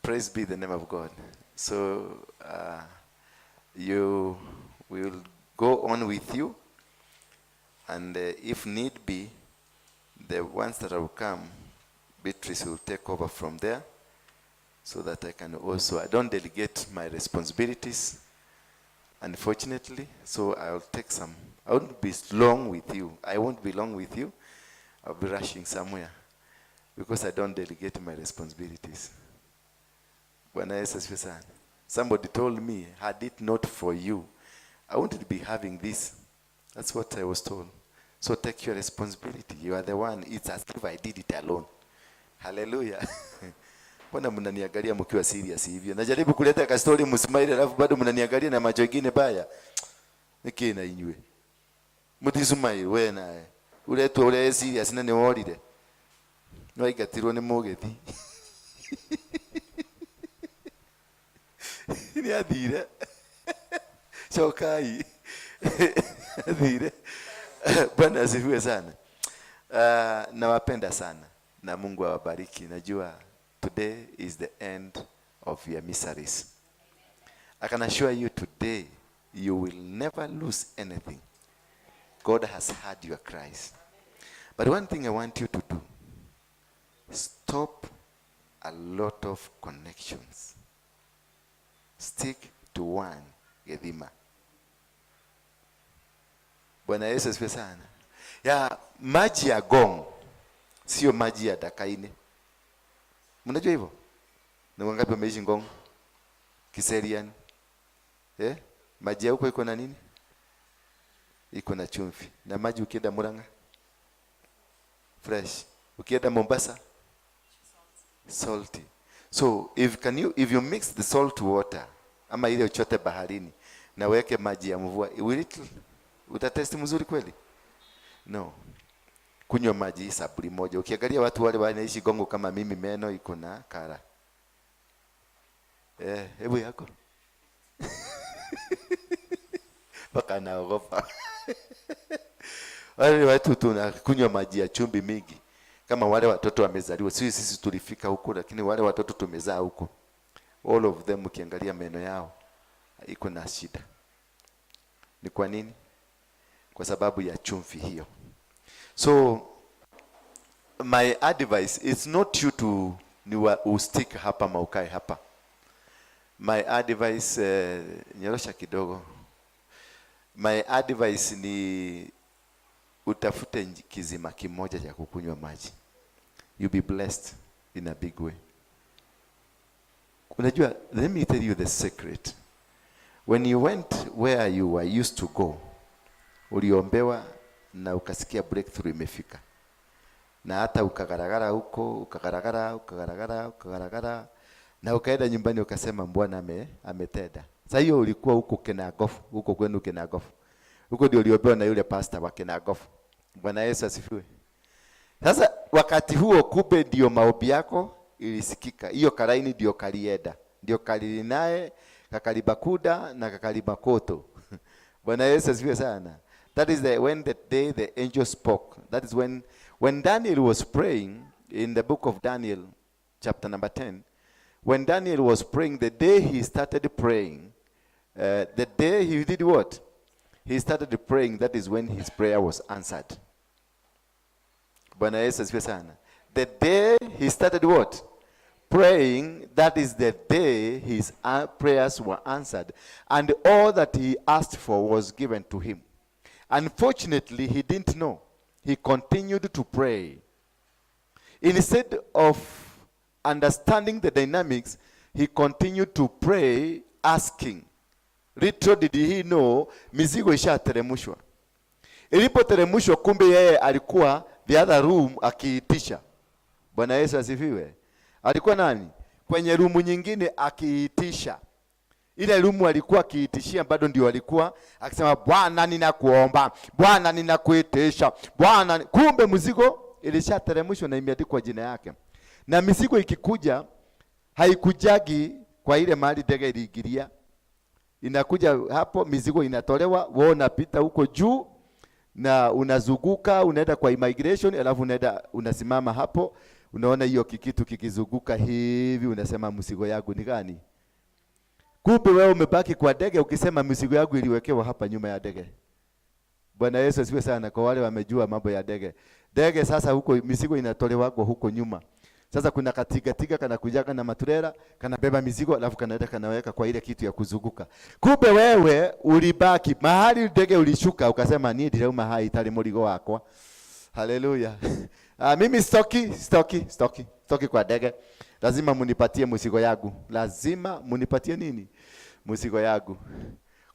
Praise be the name of God. So you will go on with you, and if need be, the ones that will come, Beatrice will take over from there, so that I can also, I don't delegate my responsibilities, unfortunately, so I'll take some. I won't be long with you. I won't be long with you. I'll be rushing somewhere because I don't delegate my responsibilities. Bwana Yesu asifiwe sana. Somebody told me, had it not for you, I wouldn't be having this. That's what I was told. So take your responsibility. You are the one. It's as if I did it alone. Hallelujah. Mbona mnaniangalia mkiwa serious hivyo? Najaribu kuleta ka story msmile, alafu bado mnaniangalia na macho mengine baya. Niki na inywe. Mutismile we naye. Uretwo ure serious na ni worire. Nwaingatirwo ni mugethi. Ni athire. Chokai. Athire. Bwana asifiwe sana. Nawapenda sana na Mungu awabariki. Najua today is the end of your miseries. I can assure you today you will never lose anything. God has heard your cries. But one thing I want you to do, stop a lot of connections. Stick to one Gethima. Bwana Yesu asifiwe sana. Ya maji ya Gong sio maji ya Dakaine. Mnajua hivyo? Ni wangapi wameishi Ngong? Kiserian. Eh? Maji ya huko iko na nini? Iko na chumvi. Na maji ukienda Murang'a fresh. Ukienda Mombasa salty. So if you mix the salt water ama ile uchote baharini na weke maji ya mvua, will it utatest mzuri kweli? No. Kunywa maji saburi moja. Ukiangalia watu wale wanaishi Gongo kama mimi, meno iko na kara. Hebu yako. Mpaka naogopa. Wale watu tunakunywa maji ya chumvi mingi. Kama wale watoto wamezaliwa, sisi tulifika huko, lakini wale watoto tumezaa huko, all of them ukiangalia meno yao iko na shida. Ni kwa nini? Kwa sababu ya chumvi hiyo. So my advice is not you to ni ustick hapa maukae hapa. My advice, nyorosha kidogo. My advice ni utafute kizima kimoja cha kukunywa maji. You'll be blessed in a big way. Unajua, let me tell you the secret. When you went where you were used to go, uliombewa na ukasikia breakthrough imefika. Na hata ukagaragara huko, ukagaragara, ukagaragara, ukagaragara, na ukaenda nyumbani ukasema Bwana ametenda. Sasa hiyo ulikuwa huko Kenagofu, huko kwenu Kenagofu. Huko ndio uliombewa na yule pastor wa Kenagofu. Bwana Yesu asifiwe. Sasa wakati huo kumbe ndio maombi yako ilisikika. Hiyo karaini ndio kalienda. Ndio kalili naye, kakalibakuda na kakalibakoto. Bwana Yesu asifiwe sana. That is when the day the angel spoke. That is when Daniel was praying in the book of Daniel, chapter number 10. When Daniel was praying, the day he started praying, the day he did what? He started praying, that is when his prayer was answered. Bwana Yesu asifiwe sana. The day he started what? Praying, that is the day his prayers were answered. And all that he asked for was given to him. Unfortunately, he didn't know. He continued to pray. Instead of understanding the dynamics, he continued to pray, asking. Little did he know, mizigo ishateremshwa. Ilipoteremshwa, kumbe yeye alikuwa the other room akiitisha. Bwana Yesu asifiwe. Alikuwa nani? Kwenye rumu nyingine akiitisha. Ile rumu alikuwa akiitishia bado ndio alikuwa akisema, Bwana ninakuomba, Bwana ninakuitisha, Bwana. Kumbe mzigo ilishateremshwa na imeandikwa jina yake. Na mizigo ikikuja haikujagi kwa ile mahali ndege iliingilia. Inakuja hapo, mizigo inatolewa, wewe unapita huko juu na unazunguka, unaenda kwa immigration, alafu unaenda unasimama hapo, Unaona hiyo kikitu kikizunguka hivi, unasema mzigo yangu ni gani? Kumbe wewe umebaki kwa ndege ukisema mzigo yangu iliwekewa hapa nyuma ya ndege. Bwana Yesu asifiwe sana kwa wale wamejua mambo ya ndege. Ndege sasa huko mizigo inatolewa huko nyuma. Sasa kuna katigatiga kana kujaga na maturera, kanabeba mizigo alafu kanaenda kanaweka kwa ile kitu ya kuzunguka. Kumbe wewe ulibaki mahali ndege ulishuka ukasema ni ndirauma hai itari murigo wakwa. Haleluya. Ah, mimi stoki stoki stoki stoki kwa ndege. Lazima munipatie mzigo yangu. Lazima munipatie nini? Mzigo yangu.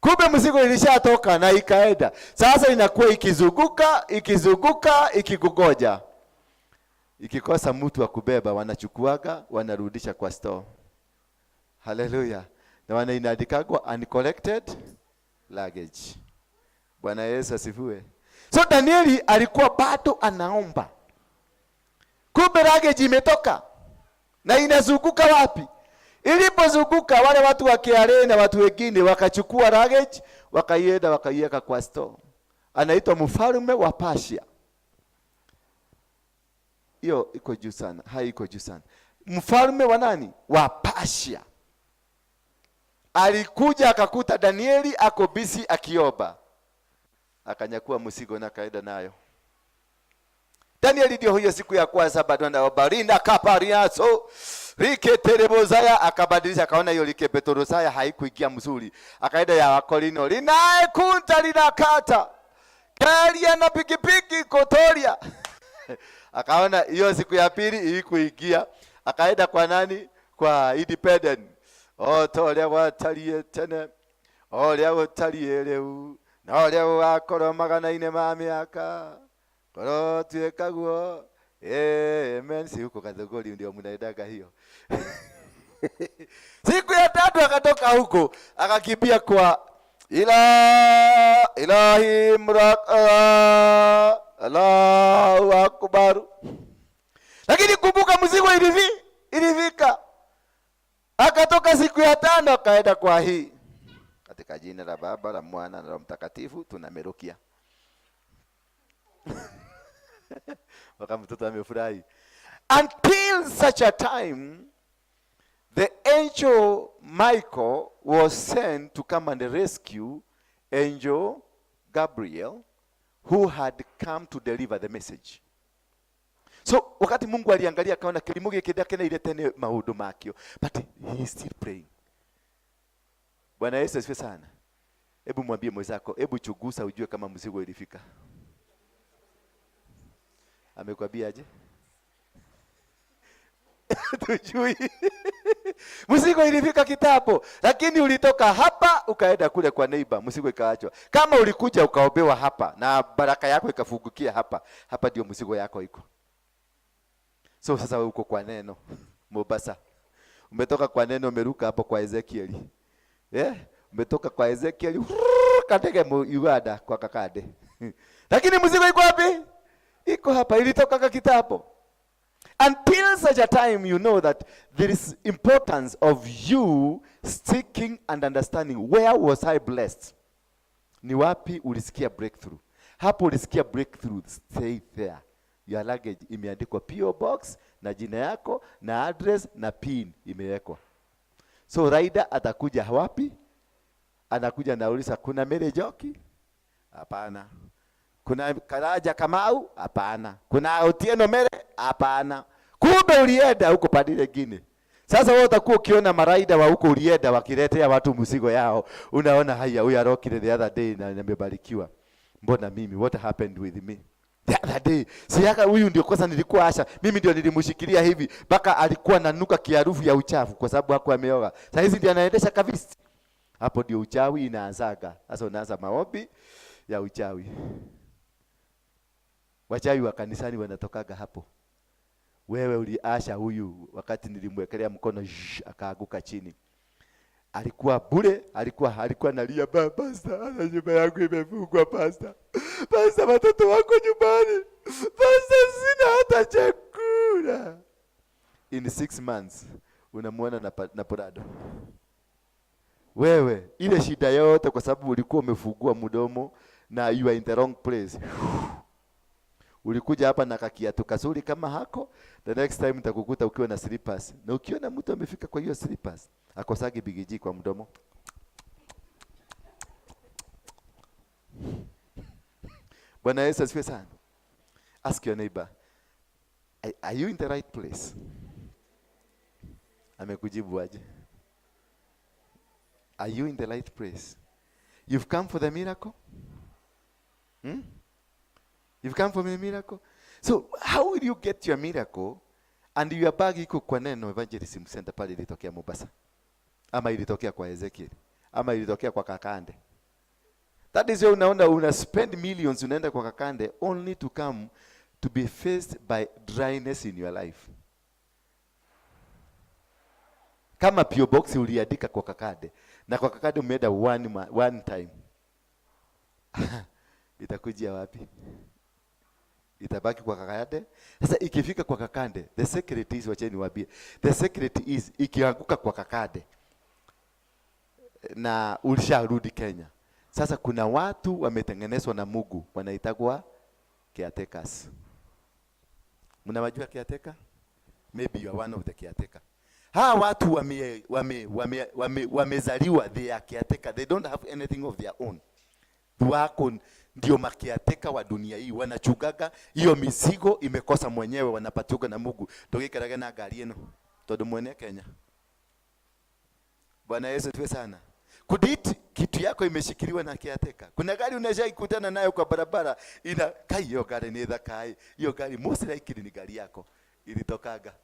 Kumbe mzigo ilishatoka na ikaenda. Sasa inakuwa ikizunguka, ikizunguka, ikikugoja. Ikikosa mtu wa kubeba, wanachukuaga, wanarudisha kwa store. Haleluya. Na wanainaandikagwa uncollected luggage. Bwana Yesu asifiwe. So Danieli alikuwa bado anaomba. Kumbe luggage imetoka na inazunguka wapi? Ilipozunguka wale watu wa KRA na watu wengine wakachukua luggage wakaienda wakaiweka kwa store. Anaitwa mfalme wa Persia. Hiyo iko juu sana, hai iko juu sana. Mfalme wa nani? Wa Persia. Alikuja akakuta Danieli ako busy akiomba, akanyakua mzigo na akaenda nayo. Danieli ndio huyo, siku ya kwanza bado anaomba rinda kapariaso riketerebozaya, akabadilisha akaona hiyo rikepetorosaya haikuingia mzuri, akaenda ya Wakorino linae kunta linakata karia na pikipiki kotoria akaona hiyo siku ya pili ilikuingia, akaenda kwa nani? Kwa Independent o toria gwatarie tene oria gutarie riu na uria gugakorwo magana-inĩ ma mĩaka korwo tuĩka guo. Amen. Si huko Kathogori ndio mnaendaga hiyo. Siku ya tatu akatoka huko akakimbia kwa ila ilahi mraka Allahu akbar. Lakini kumbuka mzigo ilifika. Akatoka siku ya tano akaenda kwa hii. Katika jina la Baba la Mwana na Roho Mtakatifu tunamerukia. Waka mtoto amefurahi. Until such a time the angel Michael was sent to come and rescue angel Gabriel who had come to deliver the message. So wakati Mungu aliangalia akaona kilimo giki ndakeneire tene maundu makio, but he is still praying. Bwana Yesu asifiwe sana. Hebu mwambie mwenzako, hebu chunguza ujue kama mzigo ilifika. Amekwambia aje? Tujui. Mzigo ilifika kitambo, lakini ulitoka hapa ukaenda kule kwa neighbor, mzigo ikaachwa. Kama ulikuja ukaombewa hapa na baraka yako ikafungukia hapa, hapa ndio mzigo yako iko. So sasa wewe uko kwa neno Mombasa. Umetoka kwa neno umeruka hapo kwa Ezekiel. Eh? Umetoka kwa Ezekiel katege mu Uganda kwa Kakande. Lakini mzigo iko wapi? Iko hapa, ilitoka kitambo. Until such a time you know that there is importance of you sticking and understanding where was I blessed. Ni wapi ulisikia breakthrough? Hapo ulisikia breakthrough, stay there. Your luggage imeandikwa PO box na jina yako na address na pin imewekwa. So rider atakuja wapi? Anakuja nauliza, kuna Mary Njoki? Hapana. Kuna Karaja Kamau? Hapana. Kuna Otieno Mere? Hapana. Kumbe ulienda huko pande nyingine. Sasa wewe utakuwa ukiona maraida wa huko ulienda wakiletea watu mzigo yao. Unaona haya, huyu arokire the other day na nimebarikiwa. Mbona mimi, what happened with me? The other day, si yaka huyu ndio kwanza nilikuwa asha, mimi ndio nilimshikilia hivi mpaka alikuwa nanuka kiharufu ya uchafu kwa sababu hakuwa ameoga. Sasa hizi ndio anaendesha kavisti. Hapo ndio uchawi inaanzaga. Sasa unaanza maombi ya uchawi. Wachawi wa kanisani wanatokaga hapo. Wewe uliasha huyu wakati nilimwekelea mkono, shh, akaanguka chini. Alikuwa bure, alikuwa analia, baba pastor, hata nyumba yangu imefungwa pastor. Pastor, watoto wako nyumbani. Pastor, sina hata chakula. In 6 months unamuona na Prado. Wewe ile shida yote kwa sababu ulikuwa umefungua mdomo na you are in the wrong place. Ulikuja hapa na kakiatu kazuri kama hako, the next time nitakukuta ukiwa na slippers. Na ukiona mtu amefika kwa hiyo slippers, akosagi bigiji kwa mdomo. Bwana Yesu asifiwe sana. Ask your neighbor, are you in the right place? Amekujibu aje? Are you in the right place? You've come for the miracle? Hmm? You've come for the miracle? So how will you get your miracle and your bag iko kwa Neno Evangelism Center pale ilitokea Mombasa? Ama ilitokea kwa Ezekiel? Ama ilitokea kwa Kakande? That is why unaona una spend millions unaenda kwa Kakande only to come to be faced by dryness in your life. Kama P.O. Box uliandika kwa Kakande na kwa Kakande umeenda one time. Itakujia wapi? Itabaki kwa Kakande. Sasa ikifika kwa Kakande, the secret is, wacheni niwaambie, the secret is ikianguka kwa Kakande na ulisharudi Kenya. Sasa kuna watu wametengenezwa na Mungu wanaitagwa caretakers. Mnawajua caretaker? Maybe you are one of the caretaker. Hawa watu wamezaliwa, they are caretaker. They don't have anything of their own. Wako ndio makiateka wa dunia hii, wanachugaga hiyo mizigo imekosa mwenyewe, wanapatiwa na Mungu. Ndugikaraga na ngari ino tondu mwene Kenya. Bwana Yesu asifiwe sana. Kuditi kitu yako imeshikiliwa na kiateka. Kuna gari unashaikutana nayo kwa barabara ina kai, hiyo gari ni thakai, hiyo gari most likely ni gari yako ilitokaga.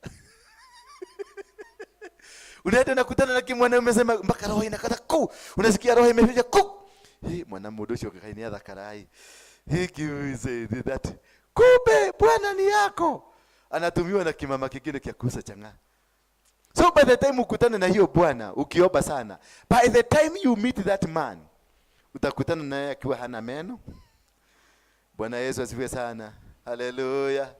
Unaenda nakutana na kimwana umesema mpaka roho inakata ku, unasikia roho imefika ku. Hii mwana mundu ucio kai ni athakarai. Hiki say that. Kumbe bwana ni yako. Anatumiwa na kimama kingine kia kuuza chang'aa. So by the time ukutane na hiyo bwana ukiomba sana, by the time you meet that man utakutana naye akiwa hana meno. Bwana Yesu asifiwe sana. Haleluya.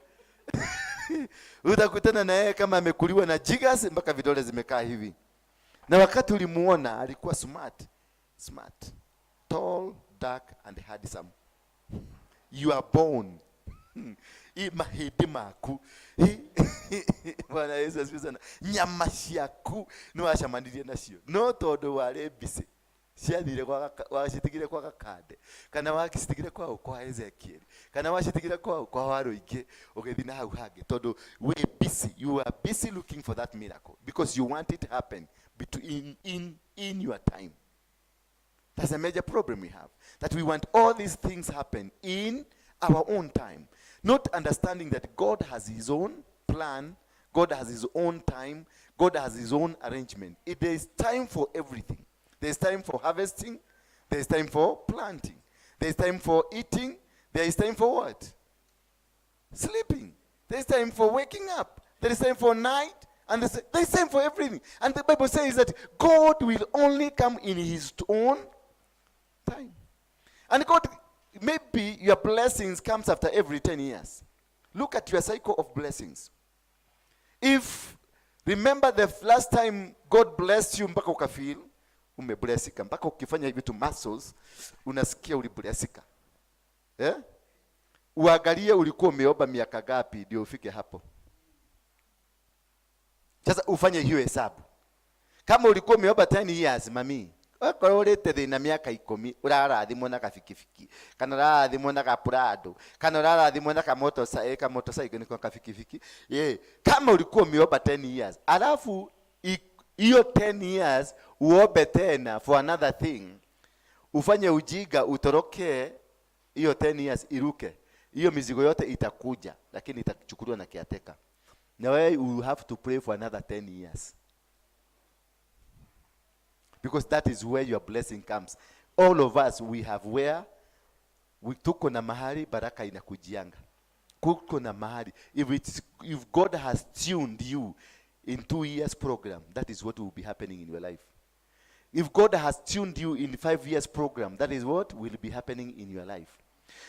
Utakutana naye kama amekuliwa na jiggers mpaka vidole zimekaa hivi. Na wakati ulimuona alikuwa smart, smart, tall, dark and handsome. You are born. I mahindi maku. Bwana Yesu asifiwe sana. Nyama ciaku ni wacemanirie nacio. No tondu wari busy. Ciathire kwa wacitigire kwa Kakande, kana wacitigire kwa kwa Ezekiel, kana wacitigire kwa kwa Waruinge, ugithi na hau hangi tondu we busy, you are busy looking for that miracle because you want it happen between in your time. That's a major problem we have, that we want all these things happen in our own time, not understanding that God has his own plan, God has his own time, God has his own arrangement. There is time for everything. There is time for harvesting, there is time for planting, there is time for eating, there is time for what? Sleeping. There is time for waking up, there is time for night, and there is time for everything. And the Bible says that God will only come in his own time. And God, maybe your blessings comes after every 10 years. Look at your cycle of blessings. If, remember the last time God blessed you mpaka ukafeel umeblessika, mpaka ukifanya hivi tu muscles unasikia uliblessika. Uangalie ulikuwa umeomba miaka ngapi ndio ufike hapo. Sasa ufanye hiyo hesabu. Kama ulikuwa umeomba 10 years mami, okorwo urite thina miaka 10 urarathimwo na kabikibiki, kana urarathimwo na kaprado, kana urarathimwo na kamotorcycle niko kabikibiki. Kama ulikuwa umeomba 10 years, alafu hiyo 10 years uombe tena for another thing, ufanye ujiga utoroke hiyo 10 years iruke, hiyo mizigo yote itakuja, lakini itachukuliwa na caretaker. Na wewe you have to pray for another 10 years. Because that is where your blessing comes. All of us, we have where we tuko na mahali baraka inakujianga. Kuko na mahali. If God has tuned you in 2 years program, that is what will be happening in your life. If God has tuned you in 5 years program, that is what will be happening in your life.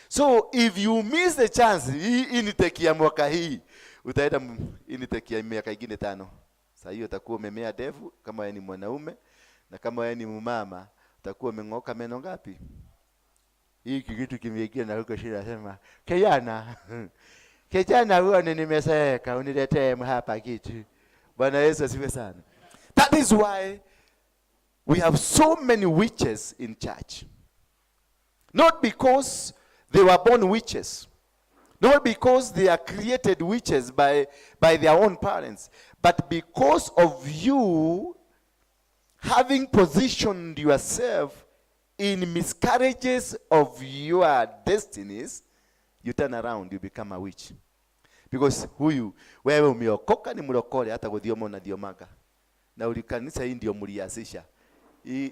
So if you miss the chance, hii intake ya mwaka hii, utaenda intake ya miaka ingine 5. Sasa hiyo utakuwa umemea ndevu kama wewe ni mwanaume, na kama wewe ni mumama utakuwa umeng'oka meno ngapi? Hiki kitu kimeingia na huko shida, nasema kijana, kijana huone nimezeeka, uniletee hapa kitu. Bwana Yesu asifiwe sana. That is why we have so many witches in church. Not because they were born witches. Not because they are created witches by their own parents, but because of you having positioned yourself in miscarriages of your destinies, you turn around, you become a witch. Because huyu, wewe umeokoka ni mlokole, hata guthioma unathiomaga. Na ulikanisa hii ndio mlianzisha. Hii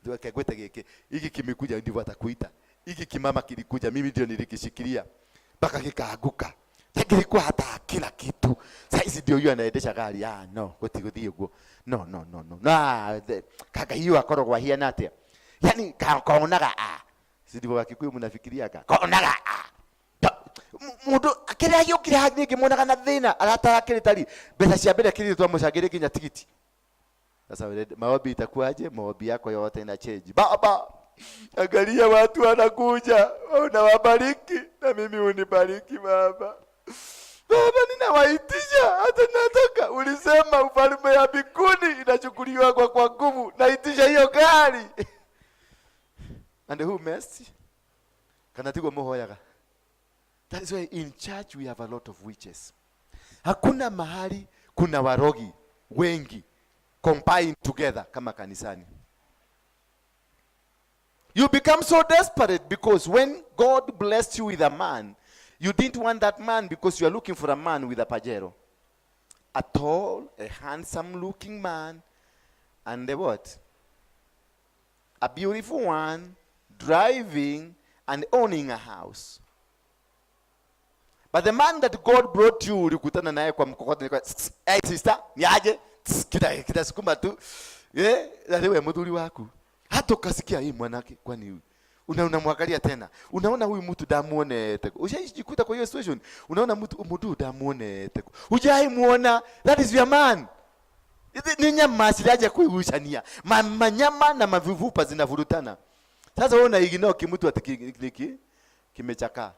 tuweke giki. Hiki kimekuja ndivyo atakuita. Hiki kimama kilikuja, mimi ndio nilikishikilia mpaka kikaanguka. Kilikuwa hata kila kitu. Saizi ndio huyu anaendesha gari. Ah, no, gutiguthii uguo. No, no, no, no. Na kaka hiyo akoragwo ahiana atia? Yani konaga ah. Si ndivyo Wakikuyu mnafikiriaga? Konaga ah. Mundu kiria giukire hathi ngimonaga na thina aratarakĩrĩ mbeca cia mbere kĩrĩ twamucangĩre nginya tigiti. Sasa maombi itakuwaje? Maombi yako yote ina change. Baba, angalia watu wanakuja, unawabariki na mimi unibariki Baba. Baba, ninawaitisha hata nataka. Ulisema ufalme ya mbinguni inachukuliwa kwa nguvu. Naitisha hiyo gari. And who messed? Kana tiguo muhoyaga. That is why in church we have a lot of witches. Hakuna mahali kuna warogi wengi combined together kama kanisani. You become so desperate because when God blessed you with a man, you didn't want that man because you are looking for a man with a Pajero. A tall, a handsome looking man, and a what? A beautiful one, driving and owning a house. But the man that God brought you, ulikutana naye kwa mkokoteni kwa, hey sister, ni aje? Kita sukuma tu. Na wewe muthuri waku. Hata ukasikia hii mwanake, kwani unamwangalia tena. Unaona huyu mtu damuonete. Ushaijikuta kwa hiyo situation. Unaona mtu damuonete. Hujai muona. That is your man. Ni nyama siraje kuigucania. Manyama na mavivupa zinavurutana. Sasa wewe unaignore kimtu ati kimechakaa.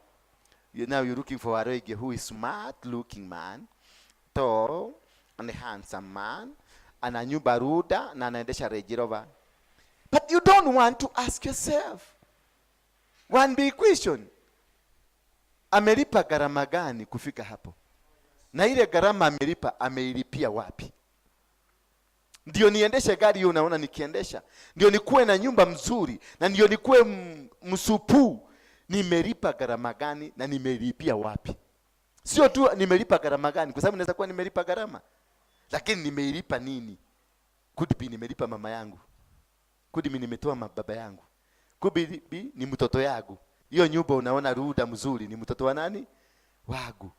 Now you're looking for a reggae who is smart looking man, tall and handsome man, ana nyumba ruda na anaendesha Range Rover. But you don't want to ask yourself one big question. Amelipa gharama gani kufika hapo? Na ile gharama amelipa, ameilipia wapi? Ndio niendeshe gari hiyo unaona nikiendesha. Ndio nikuwe na nyumba mzuri na ndio nikuwe msupu. Nimelipa gharama gani na nimelipia wapi? Sio tu nimelipa gharama gani, kwa sababu naweza kuwa nimelipa gharama, lakini nimeilipa nini? Could be nimelipa mama yangu. Could be nimetoa baba yangu. Could be ni mtoto yangu. Hiyo nyumba unaona ruda mzuri ni mtoto wa nani? Wangu.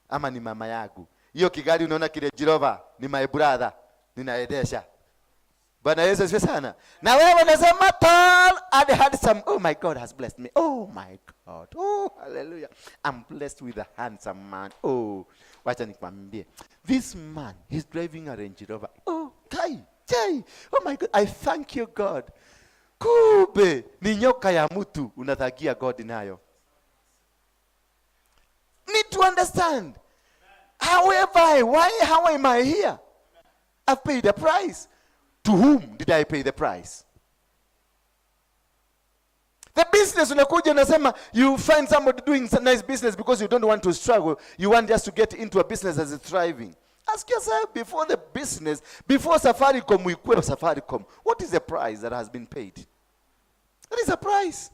Ama ni mama yangu. Hiyo kigari unaona kile Jirova ni my brother. Ninaendesha. Bwana Yesu asifiwe sana. Na wewe unasema tall and handsome. Oh my God has blessed me. Oh my God. Oh hallelujah. I'm blessed with a handsome man. Oh, wacha nikwambie. This man, he's driving a Range Rover. Oh, kai, kai. Oh my God, I thank you God. Kumbe ni nyoka ya mtu unathagia God nayo. Need to understand. However, why, how am I here? I've paid a price. To whom did I pay the price? The business unakuja unasema you find somebody doing some nice business because you don't want to struggle. You want just to get into a business that is thriving. Ask yourself before the business, before Safaricom, we quit Safaricom, what is the price that has been paid? What is the price?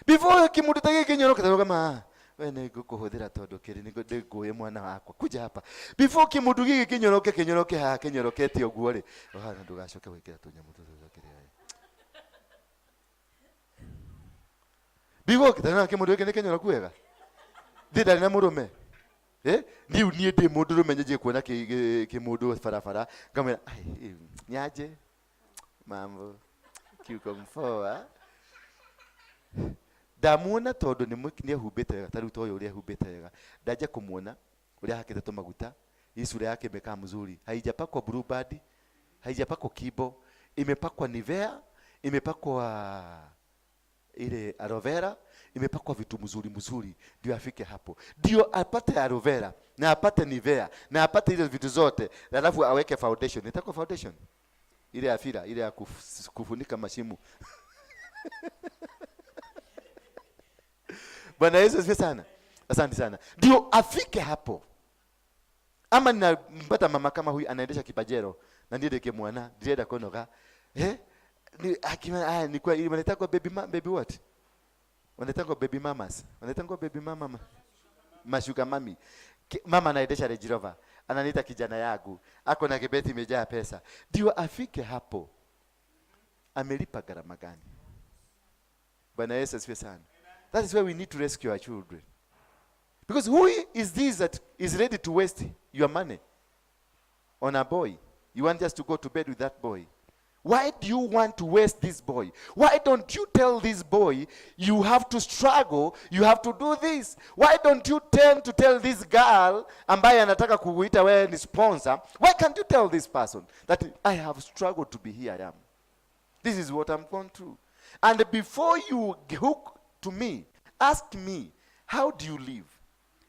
Before kimundu ta gĩkĩ nyoroka kama we nĩ ngũkũhũthĩra tondũ kĩrĩ nĩ ngũĩ mwana wakwa kuja hapa. Before kimundu gĩkĩ kĩnyoroke kĩnyoroke haha kĩnyorokete ũguo rĩ, oha ndũgacoke gwĩkĩra tũnyamũ tũtũ kĩrĩa. Before kitana kimundu gĩkĩ nĩ kĩnyoroku wega. Thiĩ ndarĩ na mũrũme. Niĩ niĩ ndĩ mũndũrũme nyenjie kuona kĩmũndũ barabara ngamwĩra, ai, nyaje mambo kiuko mfoa. Ndamuona tondũ nĩ ehumbĩte wega, ta rĩu ta ũyũ ũrĩa ehumbĩte wega. Ndanja kũmuona ũrĩa ahakĩte tũmaguta, hii sura yake imekaa mzuri, haijapakwa blue band, haijapakwa kibo, imepakwa Nivea, imepakwa ile aloe vera, imepakwa vitu mzuri mzuri, ndio afike hapo, ndio apate aloe vera na apate Nivea na apate ile vitu zote, alafu aweke foundation. Itakuwa foundation ile ya fira, ile ya kufunika mashimo. Bwana Yesu asifiwe sana. Asante sana. Ndio afike hapo. Ama ninampata mama kama huyu anaendesha kipajero na ndiye ndeke mwana, ndiye konoga. Ni akima ni kwa ile wanaitwa baby baby what? Wanaitwa baby mamas. Wanaitwa baby mama mashuka mami. Mama anaendesha Range Rover. Ananiita kijana yangu. Ako na kibeti imejaa pesa. Ndio afike hapo. Amelipa gharama gani? Bwana Yesu asifiwe sana. That is why we need to rescue our children. Because who is this that is ready to waste your money on a boy? You want just to go to bed with that boy. Why do you want to waste this boy? Why don't you tell this boy you have to struggle, you have to do this? Why don't you tend to tell this girl ambaye anataka kukuita wewe ni sponsor? Why can't you tell this person that I have struggled to be here I am? This is what I'm going through. And before you hook to me, ask me, how do you live?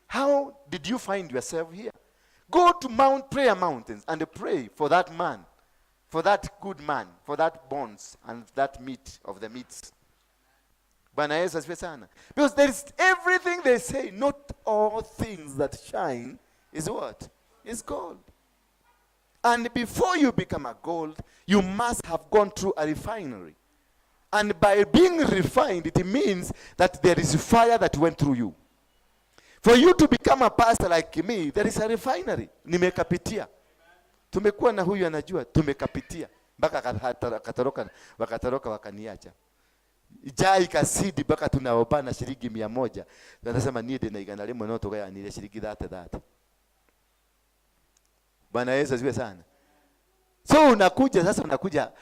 How did you find yourself here? Go to Mount Prayer Mountains and pray for that man, for that good man, for that bones and that meat of the meats. Bwana Yesu asifiwe sana. Because there is everything they say, not all things that shine is what? Is gold. And before you become a gold, you must have gone through a refinery. And by being refined, it means that there is fire that went through you. For you to become a pastor like me, there is a refinery. Nimekapitia. Tumekuwa na huyu anajua, tumekapitia. Mpaka akatoroka, wakatoroka wakaniacha. Njaa ikasidi mpaka tunaombana shilingi 100. Tunasema niende na igana rimwe no tugayanire shilingi 30 30. Bwana Yesu asifiwe sana. So unakuja sasa, unakuja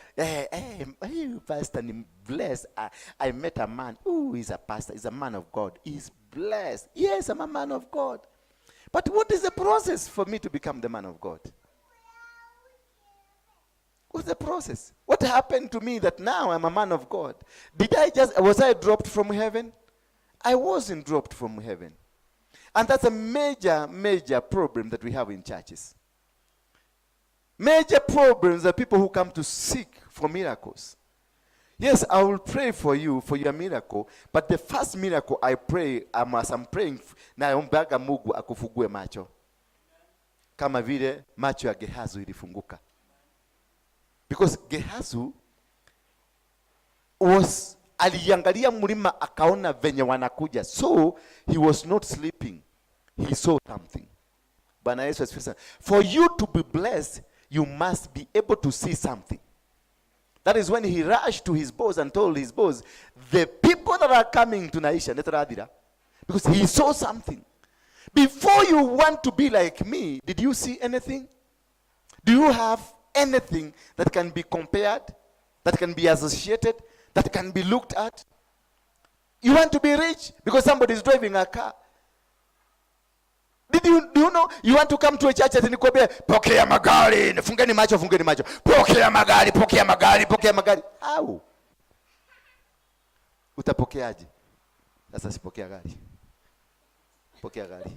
pastor ni blessed. I met a man who is a pastor, is a man of God. He's blessed. Yes, I'm a man of God. But what is the process for me to become the man of God? What's the process? What happened to me that now I'm a man of God? Was I dropped from heaven? I wasn't dropped from heaven. And that's a major, major problem that we have in churches. Major problems are people who come to seek for miracles. Yes, I will pray for you for your miracle, but the first miracle I pray, as I'm praying, naombaga Mungu akufungue macho. Kama vile macho ya Gehazi ilifunguka. Because Gehazi aliangalia mlima akaona venye wanakuja. So he was not sleeping. He saw something. Bwana Yesu asifiwe sana. For you to be blessed, you must be able to see something. That is when he rushed to his boss and told his boss, the people that are coming to Naisha, netoradira. Because he saw something. Before you want to be like me, did you see anything? Do you have anything that can be compared, that can be associated, that can be looked at? You want to be rich because somebody is driving a car. Do you know you want to come to a church ati nikwambie pokea magari, fungeni macho, fungeni macho. Pokea magari, pokea magari, pokea magari. Au utapokeaje? Sasa sipokea gari. Pokea gari.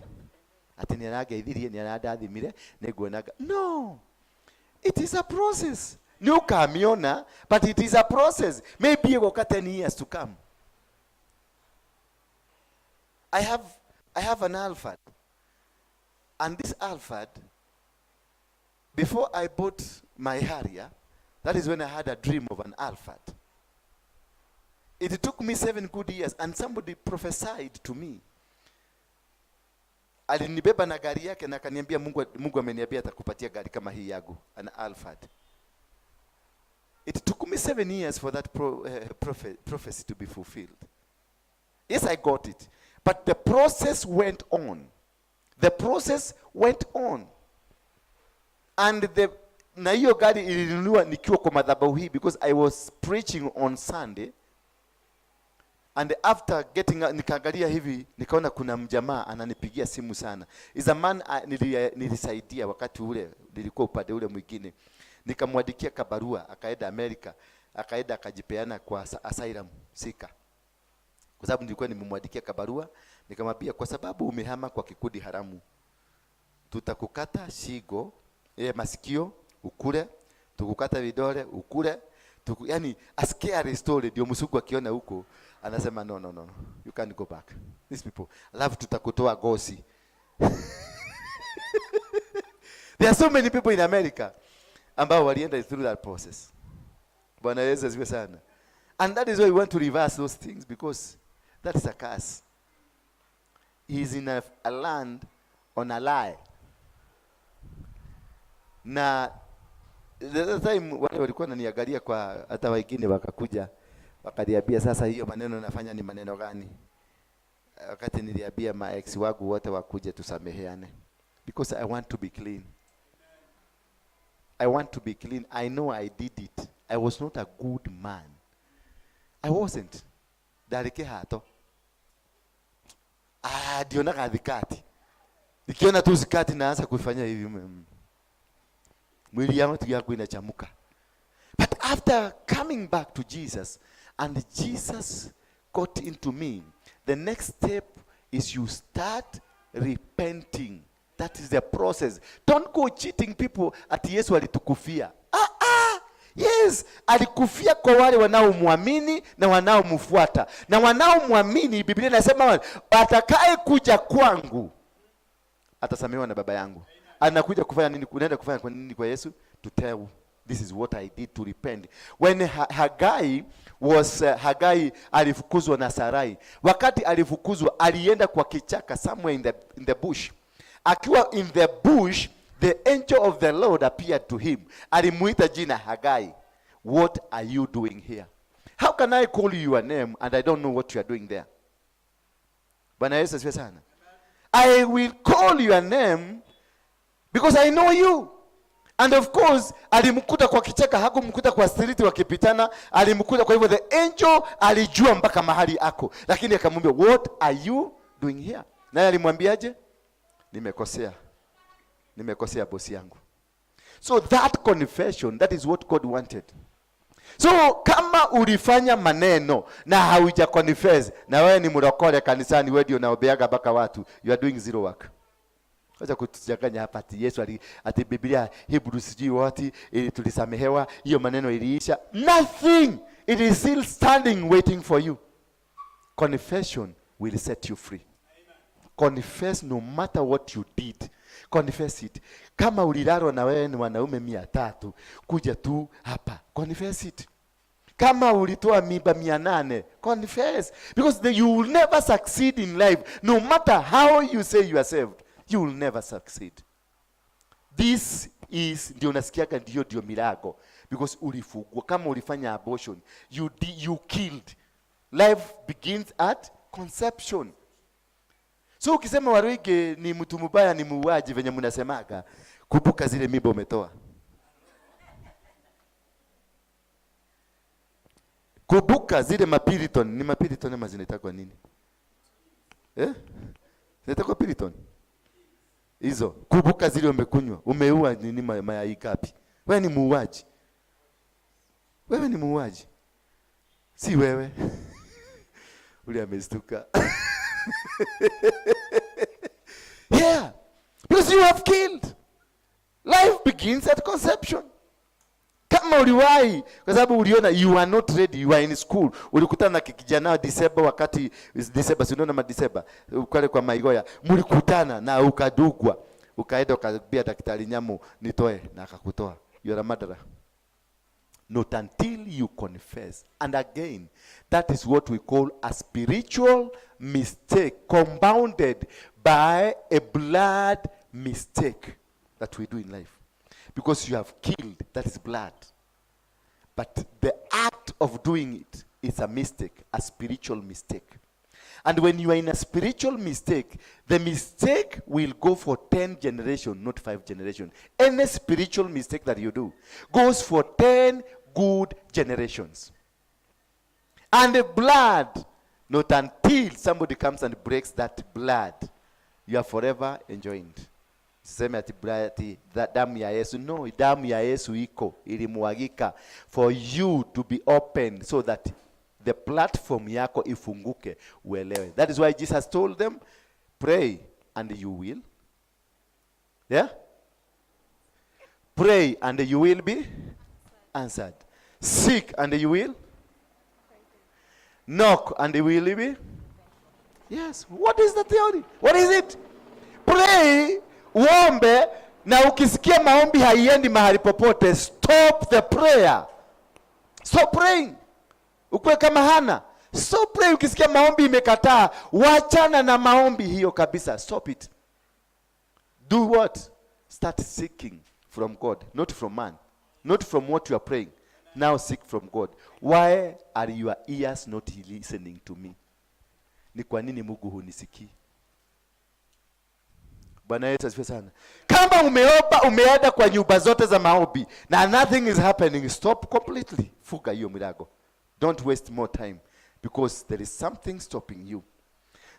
Ati ni arangeithirie, ni arandathimire, nĩnguonaga. No. It is a process. Nĩ ũkamiona, but it is a process. Maybe ĩgoka 10 years to come. I have an Alphard. And this Alphard, before I bought my Harrier, that is when I had a dream of an Alphard. It took me 7 good years, and somebody prophesied to me. Alinibeba na gari yake na akaniambia Mungu ameniambia atakupatia gari kama hii yangu, an Alphard. It took me 7 years for that prophecy to be fulfilled. Yes, I got it. But the process went on. The process went on. And na hiyo gari ilinunua nikiwa kwa madhabahu hii because I was preaching on Sunday. And after getting, nikaangalia hivi, nikaona kuna mjamaa ananipigia simu sana. Is a man, nilisaidia wakati ule, nilikuwa upande ule mwingine. Nikamwandikia kabarua, akaenda America, akaenda akajipeana kwa asylum seeker. Kwa sababu nilikuwa nimemwandikia kabarua, nikamwambia kwa sababu umehama kwa kikundi haramu, tutakukata shingo, masikio ukule, tukukata vidole ukule, yani a scary story. Ndio msungu akiona huko anasema, "No, no, no, no, you can't go back, these people." Alafu tutakutoa gosi. There are so many people in America ambao walienda through that process. Bwana Yesu asifiwe sana. And that is why we want to reverse those things, because that is a curse. He is in a land on a lie. Na the other time wale walikuwa wananiangalia kwa, hata wengine wakakuja wakaniambia, "Sasa hiyo maneno nafanya ni maneno gani?" Wakati niliambia ma ex wangu wote wakuje tusameheane, because I want to be clean. I want to be clean. I know I did it. I was not a good man. I wasn't. Ndarĩ kĩhato. Ah, ndionaga thikati. Nikiona tu skati naanza kuifanya hivi. Mwili yangu tu yako inachamuka. But after coming back to Jesus and Jesus got into me, the next step is you start repenting. That is the process. Don't go cheating people ati Yesu alitukufia. Ah, ah. Yes, alikufia kwa wale wanaomwamini na wanaomfuata. Na wanaomwamini, Biblia inasema atakaye kuja kwangu atasamehewa na Baba yangu. Anakuja kufanya nini? Unaenda kufanya kwa nini kwa Yesu? To tell this is what I did, to repent. When Hagai was Hagai alifukuzwa na Sarai. Wakati alifukuzwa, alienda kwa kichaka somewhere in the bush. Akiwa in the bush, the angel of the Lord appeared to him. Alimuita jina, "Hagai, what are you doing here?" How can I call you your name and I don't know what you are doing there? Bwana Yesu asifiwe sana. I will call your name because I know you. And of course alimkuta kwa kichaka, hakumkuta kwa street wakipitana, alimkuta. Kwa hivyo the angel alijua mpaka mahali ako, lakini akamwambia, "What are you doing here?" Naye alimwambiaje? "Nimekosea, nimekosea bosi yangu." So that confession, that is what God wanted. So kama ulifanya maneno na hauja confess, na wewe ni mrokole kanisani, wewe ndio unaombeaga mpaka watu, you are doing zero work. Acha kutuchanganya hapa ati Yesu ati Biblia Hebrews sijui what ili tulisamehewa, hiyo maneno iliisha. Nothing. It is still standing waiting for you. Confession will set you free. Confess no matter what you did. Confess it. Kama ulilalwa na wewe ni wanaume 300, kuja tu hapa. Confess it. Kama ulitoa mimba 800, confess. Because you will never succeed in life. No matter how you say you are saved, you will never succeed. This is ndio unasikiaga ndio milango, because ulifugwa. Kama ulifanya abortion, you killed. Life begins at conception. So ukisema Waruinge ni mtu mbaya, ni muuaji, venye mnasemaga, kumbuka zile mimba umetoa. Kumbuka zile mapiriton, ni mapiriton ama zinaitwa nini? Eh? Zinaitwa piriton. Hizo. Kumbuka zile umekunywa. Umeua nini, mayai gapi? Wewe ni muuaji. Wewe ni muuaji. Si wewe. Ule amestuka. Yeah. Because you have killed. Life begins at conception. Kama uliwahi, kwa sababu uliona you are not ready, you are in school, ulikutana na kijana December, wakati December, si unaona ma December kale kwa Maigoya, mlikutana na ukadugwa, ukaenda ukaambia daktari, "Nyamu nitoe," na akakutoa. You are a murderer. Not until you confess. And again, that is what we call a spiritual mistake compounded by a blood mistake that we do in life. Because you have killed, that is blood. But the act of doing it is a mistake, a spiritual mistake. And when you are in a spiritual mistake, the mistake will go for 10 generations, not 5 generations. Any spiritual mistake that you do goes for 10 good generations. And the blood, not until somebody comes and breaks that blood, you are forever enjoined. Siseme ati blood, ati damu ya Yesu. No, damu ya Yesu iko ilimwagika for you to be opened so that The platform yako ifunguke uelewe. That is why Jesus told them, "Pray and you will." Yeah? Pray and you will be answered. Seek and you will. Knock and you will be. Yes. What is the theory? What is it? Pray, uombe, na ukisikia maombi haiendi mahali popote, stop the prayer. Stop praying. Ukuwe kama Hana. Stop praying. Ukisikia maombi imekataa, wachana na maombi hiyo kabisa. Stop it. Do what? Start seeking from God, not from man, not from what you are praying. Now seek from God. Why are your ears not listening to me? Ni kwa nini Mungu hunisikii? Bwana Yesu asifiwe sana. Kama umeomba, umeenda kwa nyumba zote za maombi na nothing is happening, stop completely. Funga hiyo milango. Don't waste more time because there is something stopping you.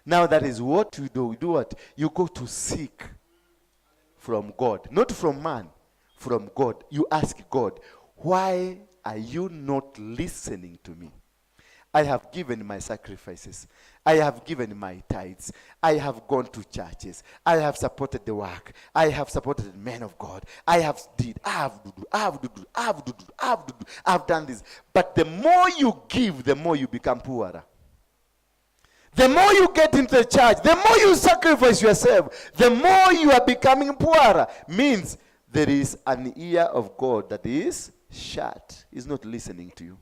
Now that is what you do. You do what? You go to seek from God, not from man, from God. You ask God, "Why are you not listening to me? I have given my sacrifices. I have given my tithes. I have gone to churches. I have supported the work. I have supported the men of God. I have did, I have do, I have do, I have do, I have do, I have done this." But the more you give, the more you become poorer. The more you get into the church, the more you sacrifice yourself, the more you are becoming poorer. Means there is an ear of God that is shut. He's not listening to you.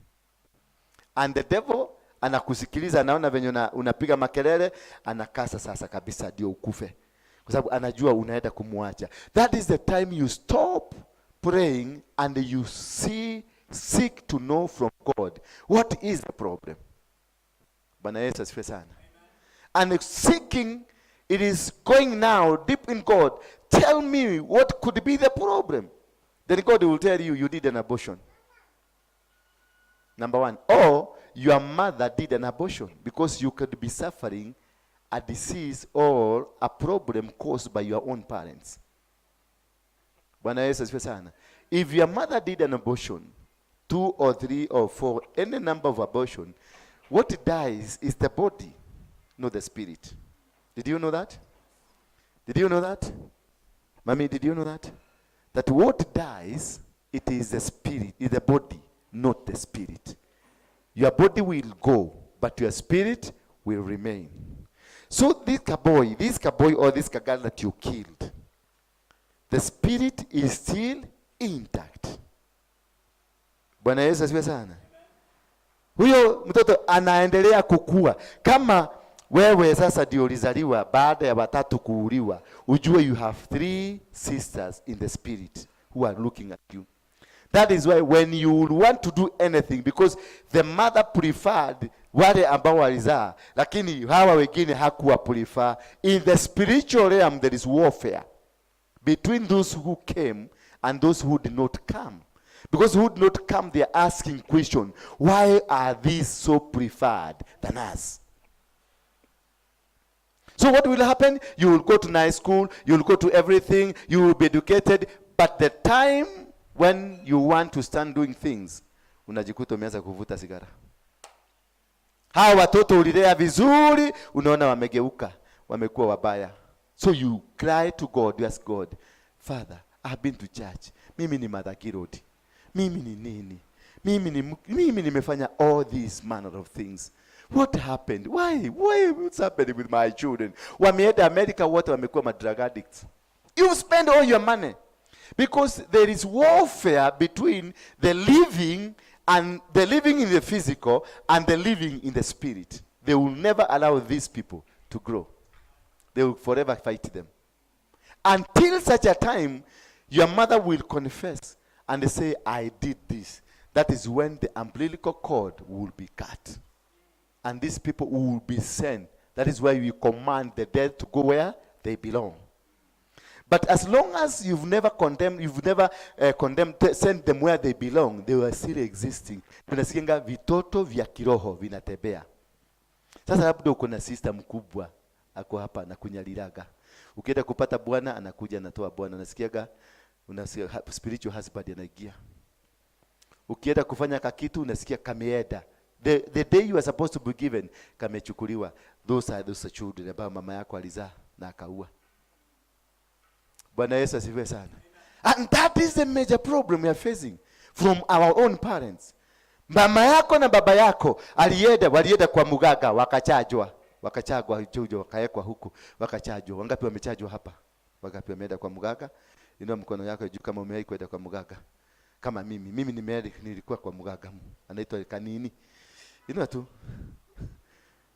And the devil anakusikiliza, anaona venye unapiga makelele, anakasa sasa kabisa ndio ukufe, kwa sababu anajua unaenda kumwacha. That is the time you stop praying and you seek to know from God what is the problem. Bwana Yesu asifiwe sana. And seeking, it is going now deep in God. Tell me what could be the problem. Then God will tell you, you did an abortion. Number one. Or your mother did an abortion, because you could be suffering a disease or a problem caused by your own parents. Bwana Yesu asifiwe sana. If your mother did an abortion, two or three or four, any number of abortion, what dies is the body, not the spirit. Did you know that? Did you know that? Mommy, did you know that? That what dies, it is the spirit, is the body, not the spirit. Your body will go, but your spirit will remain. So this boy or this girl that you killed, the spirit is still intact. Bwana Yesu asifiwe sana. Huyo mtoto anaendelea kukua. Kama wewe sasa ndio ulizaliwa baada ya watatu kuuliwa, ujue you have three sisters in the spirit who are looking at you. That is why when you want to do anything, because the mother preferred wale ambao walizaa, lakini hawa wengine hakuwa prefer. In the spiritual realm there is warfare between those who came and those who did not come. Because who did not come, they are asking question, "Why are these so preferred than us?" So what will happen? You will go to night school, you will go to everything, you will be educated, but the time when you want to start doing things, unajikuta umeanza kuvuta sigara. Hawa watoto ulilea vizuri, unaona wamegeuka, wamekuwa wabaya. So you cry to God, you ask God, "Father, I've been to church. Mimi ni Mother Kirodi. Mimi ni nini? Mimi nimefanya all these manner of things. What happened? Why? Why, what's happening with my children? Wameenda America wote wamekuwa ma drug addicts." You spend all your money. Because there is warfare between the living and the living in the physical and the living in the spirit. They will never allow these people to grow. They will forever fight them. Until such a time, your mother will confess and say, "I did this." That is when the umbilical cord will be cut. And these people will be sent. That is why we command the dead to go where they belong. But as long as you've never condemned, you've never condemned, sent them where they belong, they were still existing. Tunasikianga vitoto vya kiroho vinatembea. Sasa labda uko na sister mkubwa ako hapa na kunyaliraga. Ukienda kupata bwana, anakuja anatoa bwana, unasikiaga, unasikia spiritual husband anaingia. Ukienda kufanya kakitu, unasikia kameenda. The day you are supposed to be given, kamechukuliwa. Those are those children ambao mama yako alizaa na akaua. Bwana Yesu asifiwe sana. And that is the major problem we are facing from our own parents. Mama yako na baba yako alienda, walienda kwa muganga, wakachajwa, wakachagwa chujo, wakawekwa huku, wakachajwa. Wangapi wamechajwa hapa? Wangapi wameenda kwa muganga? Inua mkono yako juu kama umewahi kwenda kwa muganga. Kama mimi, mimi nimeenda, nilikuwa kwa muganga anaitwa Kanini. Inua tu.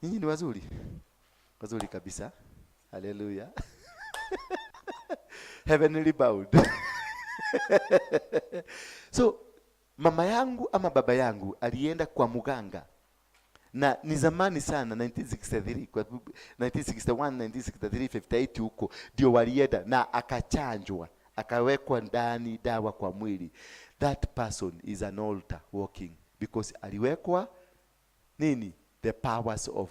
Nyinyi ni wazuri. Wazuri kabisa. Haleluya. Heavenly bound. So mama yangu ama baba yangu alienda kwa muganga na ni zamani sana, 1963, kwa 1961, 1963, 58 huko ndio walienda na akachanjwa, akawekwa ndani dawa kwa mwili. That person is an altar walking because aliwekwa nini? The powers of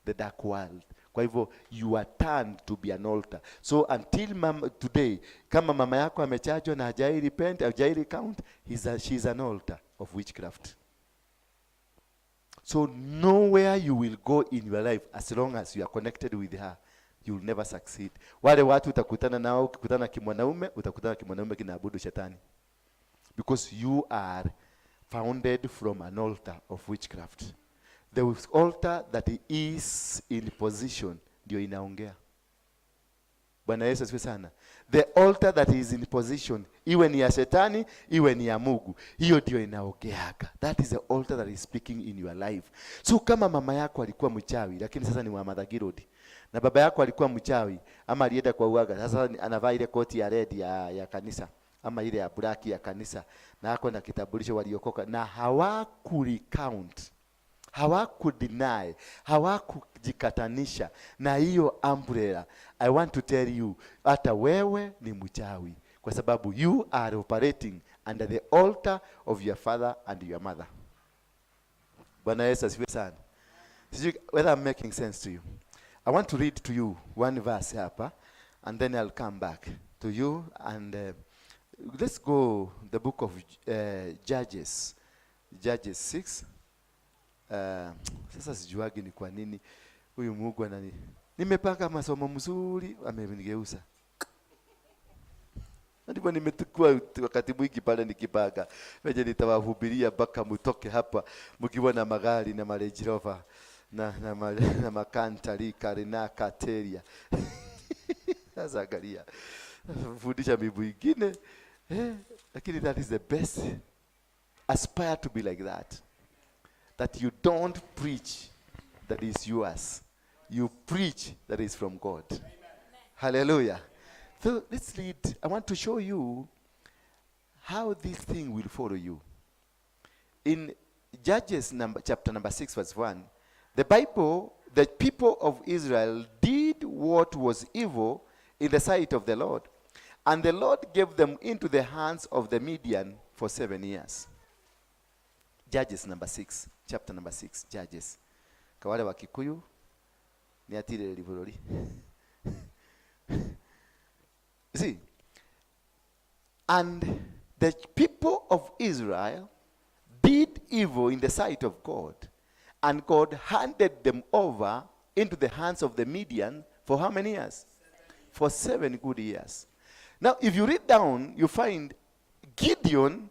the dark world. Kwa hivyo you are turned to be an altar. So until today, kama mama yako amechajwa na hajai repent, hajai recount, she's an altar of witchcraft. So nowhere you will go in your life, as long as you are connected with her, you will never succeed. Wale watu utakutana nao, ukikutana kimwanaume, utakutana kimwanaume kinaabudu shetani, because you are founded from an altar of witchcraft. The altar that is in position ndio inaongea. Bwana Yesu asifiwe sana. The altar that is in position, iwe ni ya shetani, iwe ni ya Mungu, hiyo ndio inaongeaga. That is the altar that is speaking in your life. So kama mama yako alikuwa mchawi, lakini sasa ni wa Mathagirodi, na baba yako alikuwa mchawi ama alienda kwa uaga, sasa anavaa ile koti ya red ya kanisa ama ile ya black ya kanisa, na ako na kitambulisho, waliokoka na hawakurecount, hawakudeny, hawakujikatanisha na hiyo umbrella. I want to tell you, hata wewe ni mchawi, kwa sababu you are operating under the altar of your father and your mother. Bwana Yesu asifiwe sana. Sijui whether I'm making sense to you. I want to read to you one verse hapa and then I'll come back to you, and let's go the book of Judges. Judges 6. Sasa sijuagi ni kwa nini huyu Mungu anani, nimepanga masomo mzuri, amenigeuza. Na ndivyo nimechukua wakati mwingi pale nikipanga venye nitawahubiria mpaka mtoke hapa mkiwa na magari na ma Range Rover na makantari karina kateria. Sasa angalia, fundisha mibu ingine, eh, lakini that is the best. Aspire to be like that, that you don't preach that is yours, you preach that is from God. Hallelujah. So let's read. I want to show you how this thing will follow you. In Judges chapter number 6, verse 1, the Bible, the people of Israel did what was evil in the sight of the Lord, and the Lord gave them into the hands of the Midian for 7 years. Judges number 6, chapter number 6, Judges. Kwa wale wa Kikuyu ni atirĩrĩri bũrũri. See, and the people of Israel did evil in the sight of God, and God handed them over into the hands of the Midian for how many years? For 7 good years. Now, if you read down, you find Gideon,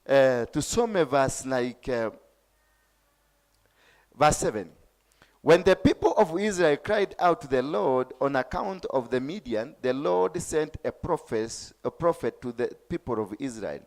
tusome verse like verse 7. When the people of Israel cried out to the Lord on account of the Midian, the Lord sent a prophet to the people of Israel.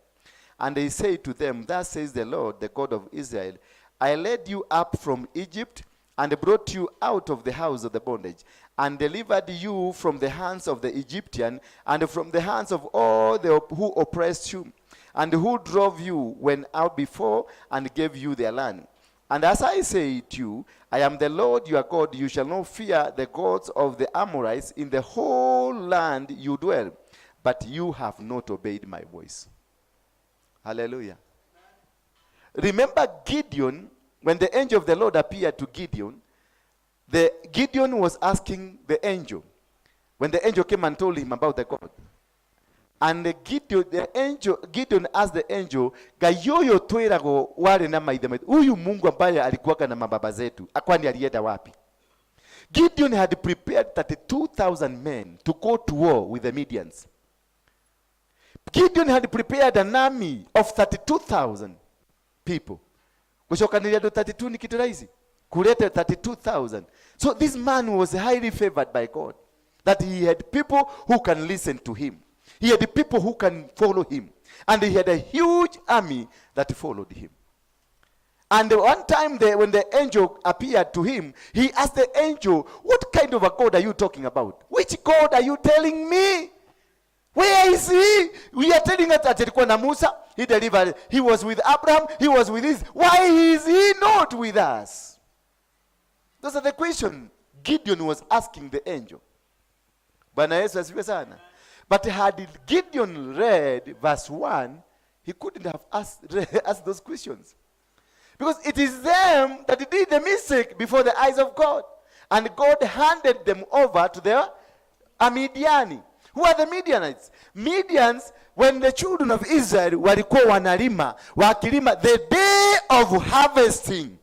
And he said to them, "Thus says the Lord, the God of Israel, I led you up from Egypt and brought you out of the house of the bondage, and delivered you from the hands of the Egyptian and from the hands of all who oppressed you, and who drove you when out before and gave you their land. And as I say to you, I am the Lord your God. You shall not fear the gods of the Amorites in the whole land you dwell. But you have not obeyed my voice." Hallelujah. Remember Gideon, when the angel of the Lord appeared to Gideon, the Gideon was asking the angel, when the angel came and told him about the God, And Gideon, the angel, Gideon asked the angel, Ngai ũyũ twĩragwo warĩ na maithe maitũ, huyu Mungu ambaye alikuwaga na mababa zetu, kwani alienda wapi? Gideon had prepared 32,000 men to go to war with the Midians. Gideon had prepared an army of 32,000 people. Gũcokanĩria andũ 32 ni kitu rahisi. Kuleta 32,000. So this man was highly favored by God, that he had people who can listen to him. He had people who can follow him. And he had a huge army that followed him. And one time when the angel appeared to him, he asked the angel, "What kind of a God are you talking about? Which God are you telling me? Where is he? We are telling us that alikuwa na Musa, he delivered. He was with Abraham, he was with this. Why is he not with us?" Those are the questions Gideon was asking the angel. Bwana Yesu asifiwe sana. But had Gideon read verse 1, he couldn't have asked those questions. Because it is them that did the mistake before the eyes of God. And God handed them over to the Amidiani. Who are the Midianites? Midians, when the children of Israel walikuwa wanalima, wakilima, the day of harvesting,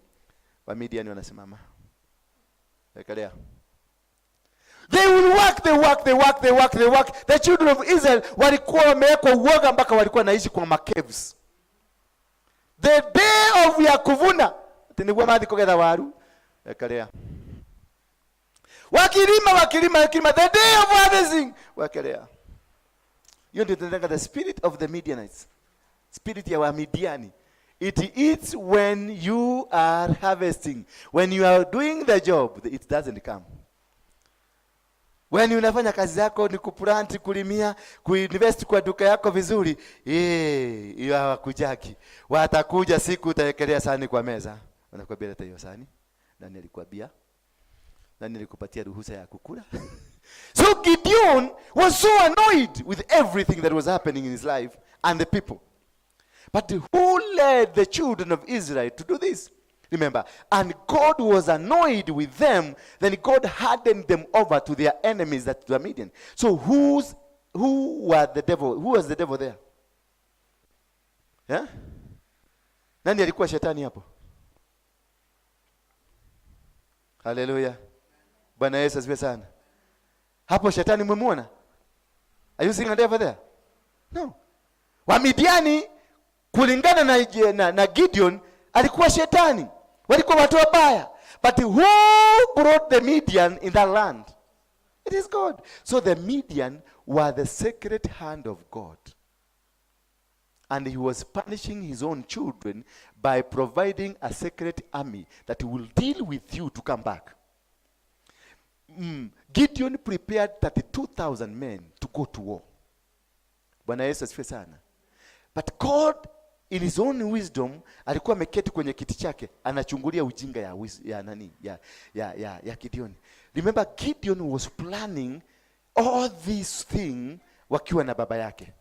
Wamidiani wanasimama. Wekelea. They will work, they work, they work, they work, they work. The children of Israel walikuwa wamewekwa uoga mpaka walikuwa naishi kwa macaves. The day of ya kuvuna, ati nĩguo mathi kũgetha waru, wekelea. Wakilima, wakilima, wakilima, the day of harvesting, wekelea. Hiyo ndio tunaitanga the spirit of the Midianites. Spirit ya Wamidiani. It eats when you are harvesting. When you are doing the job, it doesn't come. When unafanya kazi yako ni kuplant, kulimia, kuinvest kwa duka yako vizuri, eh, hiyo hawakujaki. Watakuja siku utawekelea sahani kwa meza. Wanakuambia, "Leta hiyo sahani. Nani alikuambia? Nani alikupatia ruhusa ya kukula?" So Gideon was so annoyed with everything that was happening in his life and the people. But who led the children of Israel to do this? Remember, and God was annoyed with them, then God hardened them over to their enemies, that were Midian. So who were the devil? Who was the devil there? Yeah? Nani alikuwa shetani hapo? Haleluya. Bwana Yesu asifiwe sana. Hapo shetani mmemuona? Are you seeing a devil there? No. Wamidiani kulingana na Gideon alikuwa shetani. Walikuwa watu wabaya. But who brought the Midian in that land? It is God. So the Midian were the sacred hand of God. And he was punishing his own children by providing a secret army that will deal with you to come back. Gideon prepared 32,000 men to go to war. Bwana Yesu asifiwe sana. But God in his own wisdom alikuwa ameketi kwenye kiti chake anachungulia ujinga ya nani, ya Gideon. Remember, Gideon was planning all these thing wakiwa na baba yake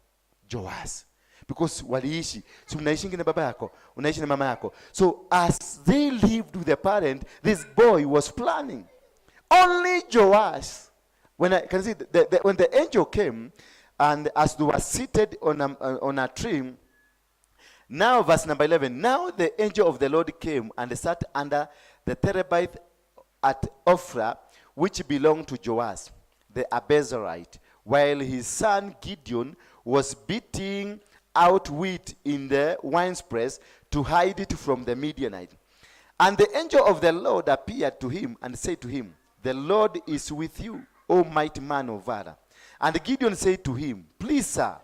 Joas. Because waliishi, si unaishi na baba yako, unaishi na mama yako. So as they lived with their parent, this boy was planning. Only Joash, when I can see when the angel came, and as they were seated on a tree, now verse number 11, now the angel of the Lord came and sat under the terebinth at Ophrah, which belonged to Joash, the Abiezrite, while his son Gideon was beating out wheat in the winepress to hide it from the Midianite. And the angel of the Lord appeared to him and said to him, "The Lord is with you, O mighty man of valor." And Gideon said to him, "Please, sir,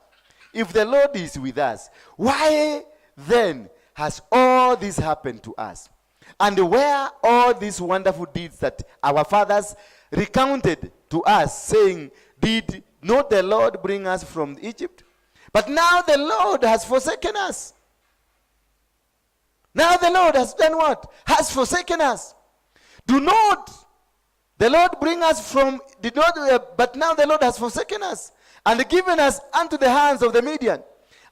if the Lord is with us, why then has all this happened to us? And where all these wonderful deeds that our fathers recounted to us, saying, 'Did not the Lord bring us from Egypt?' But now the Lord has forsaken us." Now the Lord has done what? Has forsaken us. Do not the Lord bring us from, did not, but now the Lord has forsaken us and given us unto the hands of the Midian.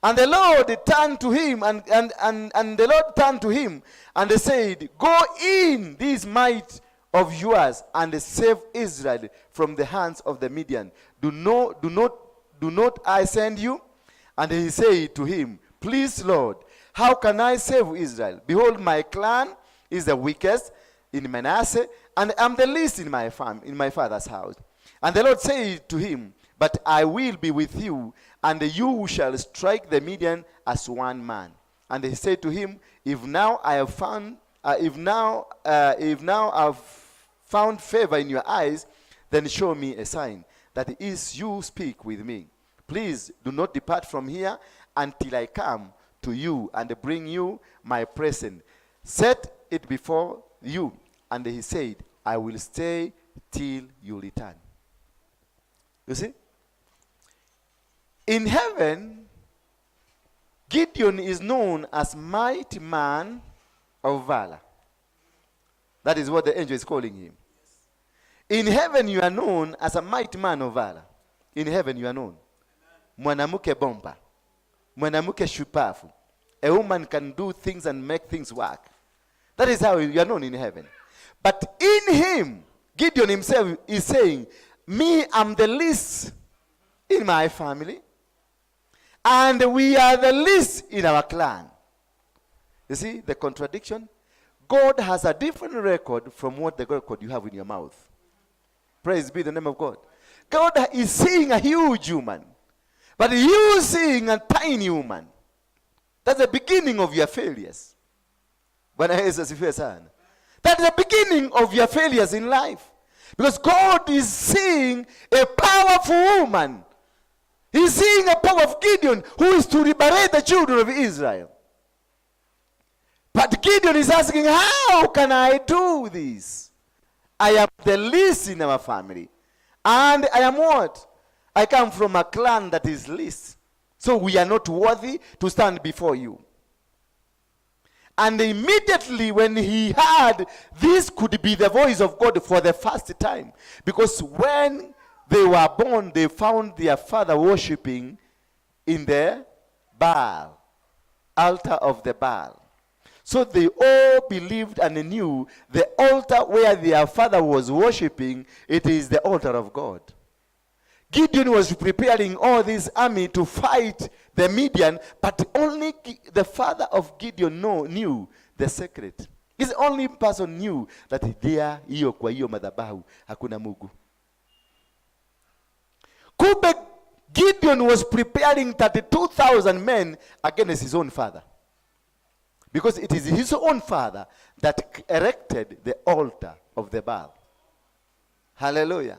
And the Lord turned to him, and the Lord turned to him, and they said, "Go in this might of yours and save Israel from the hands of the Midian. Do not, do not, Do not I send you?" And he said to him, "Please, Lord, how can I save Israel? Behold, my clan is the weakest in Manasseh, and I'm the least in my farm, in my father's house." And the Lord said to him, "But I will be with you, and you shall strike the Midian as one man." And he said to him, "If now I have found favor in your eyes, then show me a sign that is you speak with me. Please do not depart from here until I come to you and bring you my present. Set it before you." And he said, "I will stay till you return." You see? In heaven, Gideon is known as mighty man of valor. That is what the angel is calling him. In heaven, you are known as a mighty man of valor. In heaven, you are known. Mwanamke bomba. Mwanamke shupavu. A woman can do things and make things work. That is how you are known in heaven. But in him, Gideon himself is saying, "Me, I'm the least in my family, and we are the least in our clan." You see the contradiction? God has a different record from what the record you have in your mouth. Praise be the name of God. God is seeing a huge human, but you seeing a tiny human. That's the beginning of your failures. Bwana Yesu asifiwe sana. That's the beginning of your failures in life. Because God is seeing a powerful woman. He's seeing a power of Gideon who is to liberate the children of Israel. But Gideon is asking, "How can I do this? I am the least in our family. And I am what? I come from a clan that is least. So we are not worthy to stand before you." And immediately when he heard, this could be the voice of God for the first time. Because when they were born, they found their father worshiping in the Baal, altar of the Baal. So they all believed and knew the altar where their father was worshiping, it is the altar of God. Gideon was preparing all this army to fight the Midian, but only the father of Gideon knew the secret. He's the only person knew that there, hiyo kwa hiyo madhabahu hakuna Mungu. Kumbe Gideon was preparing 32,000 men against his own father. Because it is his own father that erected the altar of the Baal. Hallelujah.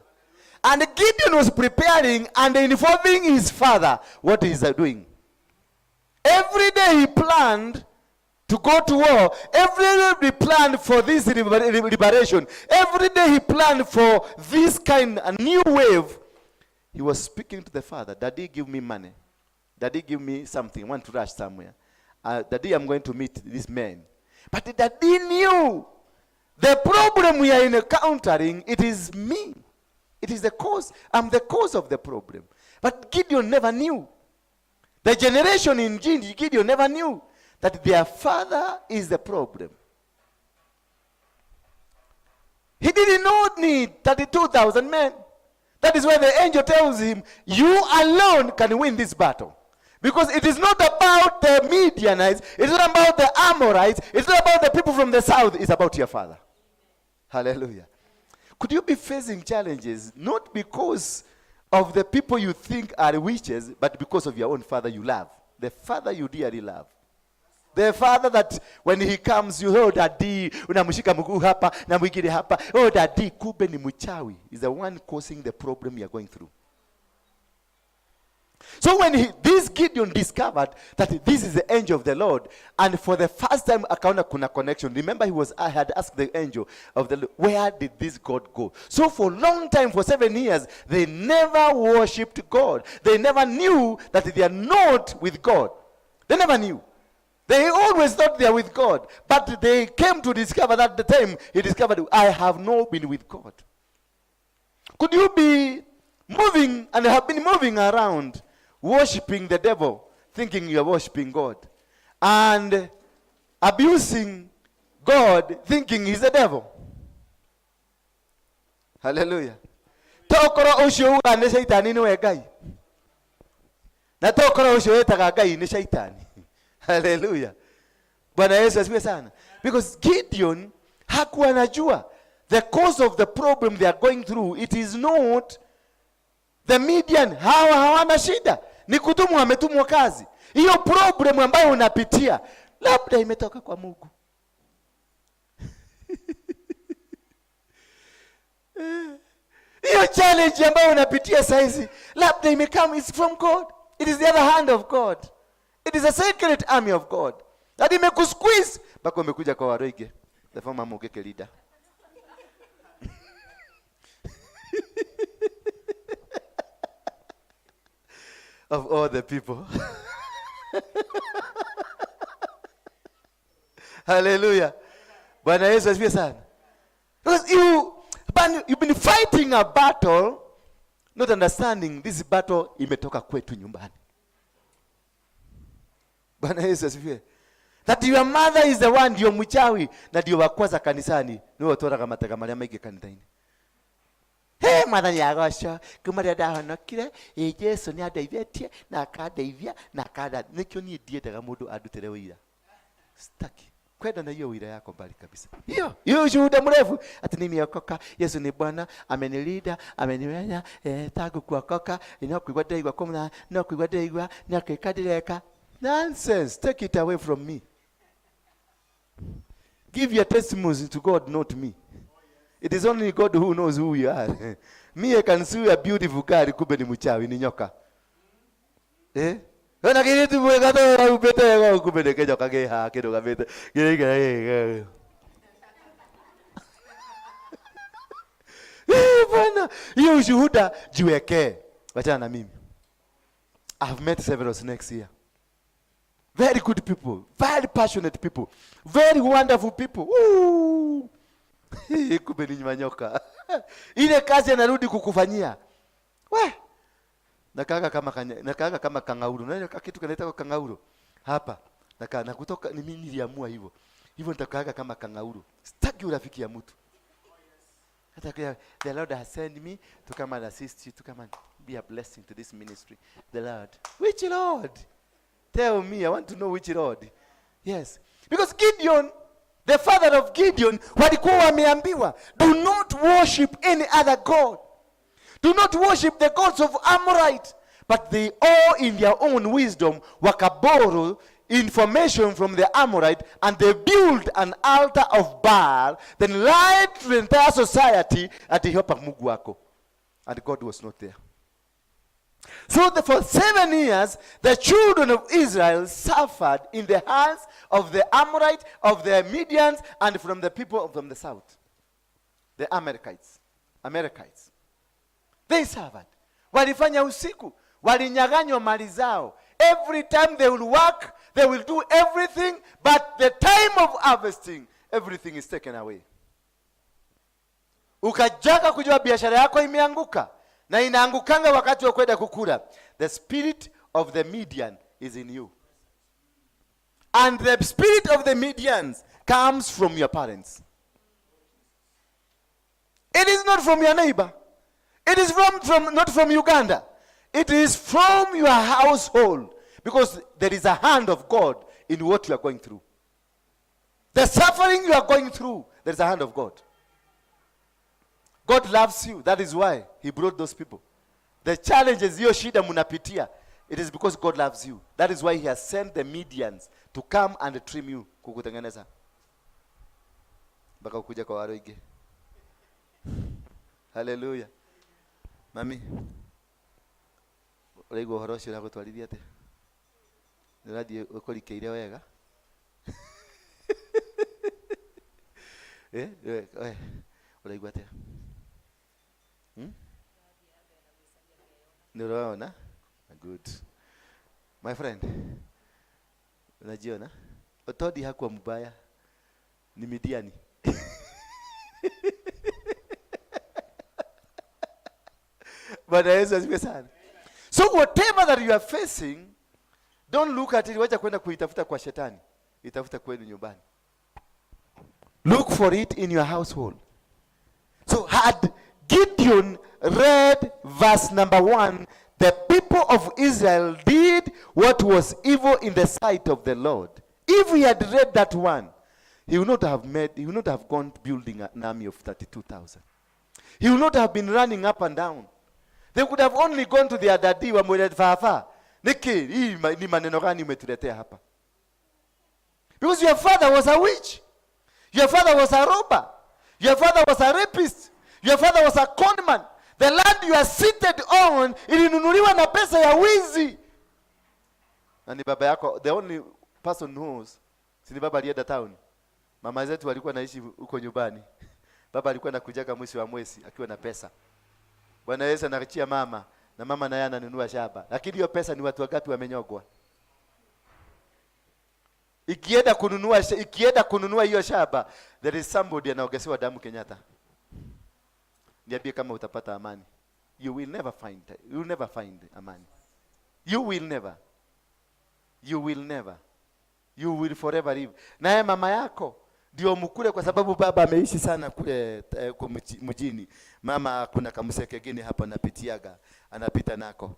And Gideon was preparing and informing his father what he's doing. Every day he planned to go to war. Every day he planned for this liberation. Every day he planned for this kind, a new wave. He was speaking to the father. "Daddy, give me money. Daddy, give me something. I want to rush somewhere. Daddy, I'm going to meet this man." But the daddy knew the problem we are encountering, it is me. It is the cause. I'm the cause of the problem. But Gideon never knew. The generation in Gideon never knew that their father is the problem. He didn't not need 32,000 men. That is why the angel tells him, "You alone can win this battle." Because it is not about the Midianites, it's not about the Amorites, it's not about the people from the south, it's about your father. Hallelujah. Could you be facing challenges not because of the people you think are witches, but because of your own father you love? The father you dearly love. The father that when he comes, you, "Oh daddy," unamshika mguu hapa na mwingine hapa. "Oh daddy," kumbe ni mchawi. Is the one causing the problem you are going through. So when this Gideon discovered that this is the angel of the Lord, and for the first time akaona kuna connection. Remember, he was I had asked the angel of the Lord, "Where did this God go?" So for a long time, for 7 years, they never worshipped God. They never knew that they are not with God. They never knew. They always thought they are with God. But they came to discover that the time he discovered, "I have not been with God." Could you be moving and have been moving around, worshiping the devil, thinking you are worshiping God, and abusing God, thinking he's the devil? Hallelujah. Tokorwo ũcio uga nĩ caitani nĩwe Ngai. Na tokorwo ucio wetaga Ngai ni shaitani. Haleluya. Bwana Yesu asifiwe sana. Because Gideon hakuwa anajua the cause of the problem they are going through. It is not the Midian. Hawa hawana shida, ni kutumwa, wametumwa kazi. Hiyo problem ambayo unapitia labda imetoka kwa Mungu. Hiyo challenge ambayo unapitia saizi labda imekam, it's from God. It is the other hand of God. It is a secret army of God that imekusqueeze mpaka umekuja kwa Waroige, the former Mugeke leader. Of all the people. Hallelujah. Bwana Yesu asifiwe sana. Because you've been fighting a battle not understanding this battle imetoka kwetu nyumbani. Bwana Yesu asifiwe. That your mother is the one ndio mchawi na ndio wa kwanza kanisani, niwe utwaraga matega maria maingi kanitha-inĩ. Hey, Mwathani agocwo kuma rĩrĩa ndahonokire, ĩ Jesu nĩ andeithĩtie na akandeithia na akanda. Nĩkĩo niĩ ndiendaga mũndũ andutĩre ũira. Sitaki kwenda na hiyo wira yako mbali kabisa. Hiyo hiyo ushuhuda mrefu ati nimeokoka, Yesu ni Bwana, amenilinda, ameniwenya, tangu kuokoka, no kuigua ndĩraigua kũmna, no kuigua ndĩraigua, no kwĩka ndĩreka. Nonsense, take it away from me. Give your testimonies to God, not me. It is only God who knows who we are. Me, I can see a beautiful girl, kumbe ni mchawi, ni nyoka. Ona kiritu mwega to umbite wega kumbe ni kĩnyoka kĩ haha kĩrũgamĩte. Gĩkĩ. Bwana, hiyo ushuhuda jiwekee. Wachana na mimi. I have met several snakes here. Very good people, very passionate people, very wonderful people. Ooh. Kumbe ni manyoka. Ile kazi anarudi kukufanyia. We. Nakaaga kama kanya, nakaaga kama kangauru. Unaona kitu kinaitwa kangauru? Hapa. Nakaa na kutoka ni mimi niliamua hivyo. Hivyo nitakaaga kama kangauru. Sitaki urafiki ya mtu. Hata kwa the Lord has sent me to come and assist you, to come and be a blessing to this ministry. The Lord. Which Lord? Tell me, I want to know which Lord. Yes. Because Gideon, the father of Gideon, walikuwa wameambiwa, do not worship any other god. Do not worship the gods of Amorite. But they all in their own wisdom wakaborrow information from the Amorite, and they built an altar of Baal, then lied to the entire society ati hapa Mungu wako. And God was not there. So for 7 years, the children of Israel suffered in the hands of the Amorite, of the Midians, and from the people from the south. The Amalekites. Amalekites. They suffered. Walifanya usiku. Walinyang'anywa mali zao. Every time they will work, they will do everything, but the time of harvesting, everything is taken away. Ukajaka kujua biashara yako imeanguka, na inaangukanga wakati wa kwenda kukula. The spirit of the Midian is in you. And the spirit of the Midians comes from your parents. It is not from your neighbor. It is not from Uganda. It is from your household. Because there is a hand of God in what you are going through. The suffering you are going through, there is a hand of God. God loves you. That is why he brought those people. The challenges hiyo shida munapitia, it is because God loves you. That is why he has sent the Midians to come and trim you, kukutengeneza. Mpaka kuja kwa Waroige. Hallelujah. Mami, uraigua ũhoro ũcio ũragũtwarithia atĩa? Nĩ ũrathiĩ ũkũrikĩire wega? Ũraigua atĩa? Nĩ ũraona? Good. My friend, unajiona? Otodi hakuwa mbaya. Ni Midiani. Bwana Yesu asifiwe sana. So whatever that you are facing, don't look at it. Wacha kwenda kuitafuta kwa shetani. Itafuta kwenu nyumbani. Look for it in your household. So had Gideon read verse number 1, The people of Israel did what was evil in the sight of the Lord. If he had read that one, he would not have made, he would not have gone building an army of 32,000. He would not have been running up and down. They could have only gone to their daddy wamwire, "Baba, niki hii ni maneno gani umetuletea hapa?" Because your father was a witch. Your father was a robber. Your father was a rapist. Your father was a conman. The land you are seated on ilinunuliwa na pesa ya wizi. Na ni baba yako, the only person who knows, si ni baba alienda town. Mama zetu walikuwa naishi huko nyumbani. Baba alikuwa anakujaga mwisho wa mwezi akiwa na pesa. Bwana Yesu anaachia mama na mama naye ananunua shamba. Lakini hiyo pesa ni watu wangapi wamenyogwa? Ikienda kununua hiyo shamba, there is somebody anaongezewa damu Kenyatta. Niambie kama utapata amani. You will never find amani. You will never. You will never. You will forever live. Naye mama yako ndio mkule kwa sababu baba ameishi sana kule kwa mjini. Mama kuna kamseke gine hapa anapitiaga, anapita nako.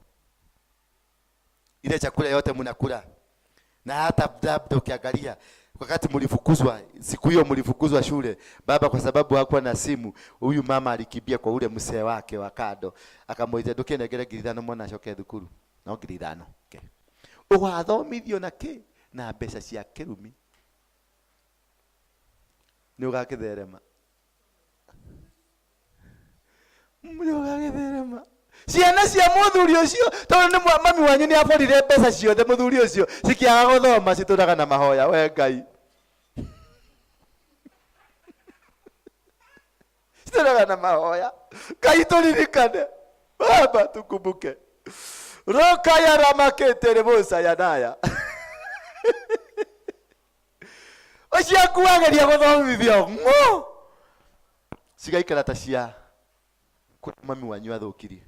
Ile chakula yote mnakula. Na hata labda ukiangalia wakati mlifukuzwa, siku hiyo mlifukuzwa shule, baba kwa sababu hakuwa na simu, huyu mama alikimbia kwa ule msee wake wa kando, akamwita ndukinengere 5,000 mwana acoke thukuru. No 5,000. Okay. Ugathomithio na ki? Na mbeca cia kirumi. Ni ugakitherema. Ni ugagitherema. Ciana cia muthuri ucio tondu ni mami wanyu ni aborire mbeca ciothe muthuri ucio cikiaga guthoma cituraga na mahoya we Ngai. Cituraga na mahoya. Ngai turirikane. Baba tukumbuke. Roka ya ramakete rebosa ya naya. Ucio akuageria guthomithio ngo. Cigaikara ta cia kũrĩa mami wanyu athũkirie.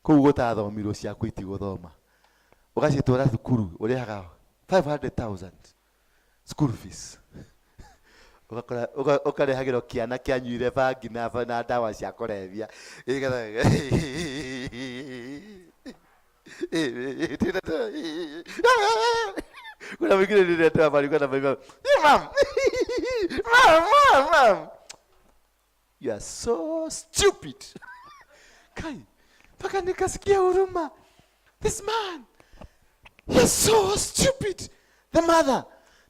Kũu gũtathomirwo ciaku itigũthoma. Ũgacitwara thukuru ũrĩhaga 500,000 school fees. Ũgakora ũkarehagĩrwo kĩana kĩanyuire bangi na ndawa cia kũrebia. Kuna mwingine nililetewa hapa alikuwa anafanya, Hey, mom. Mom, mom, mom. You are so stupid. Kai, mpaka nikasikia huruma. This man, he is so stupid. The mother.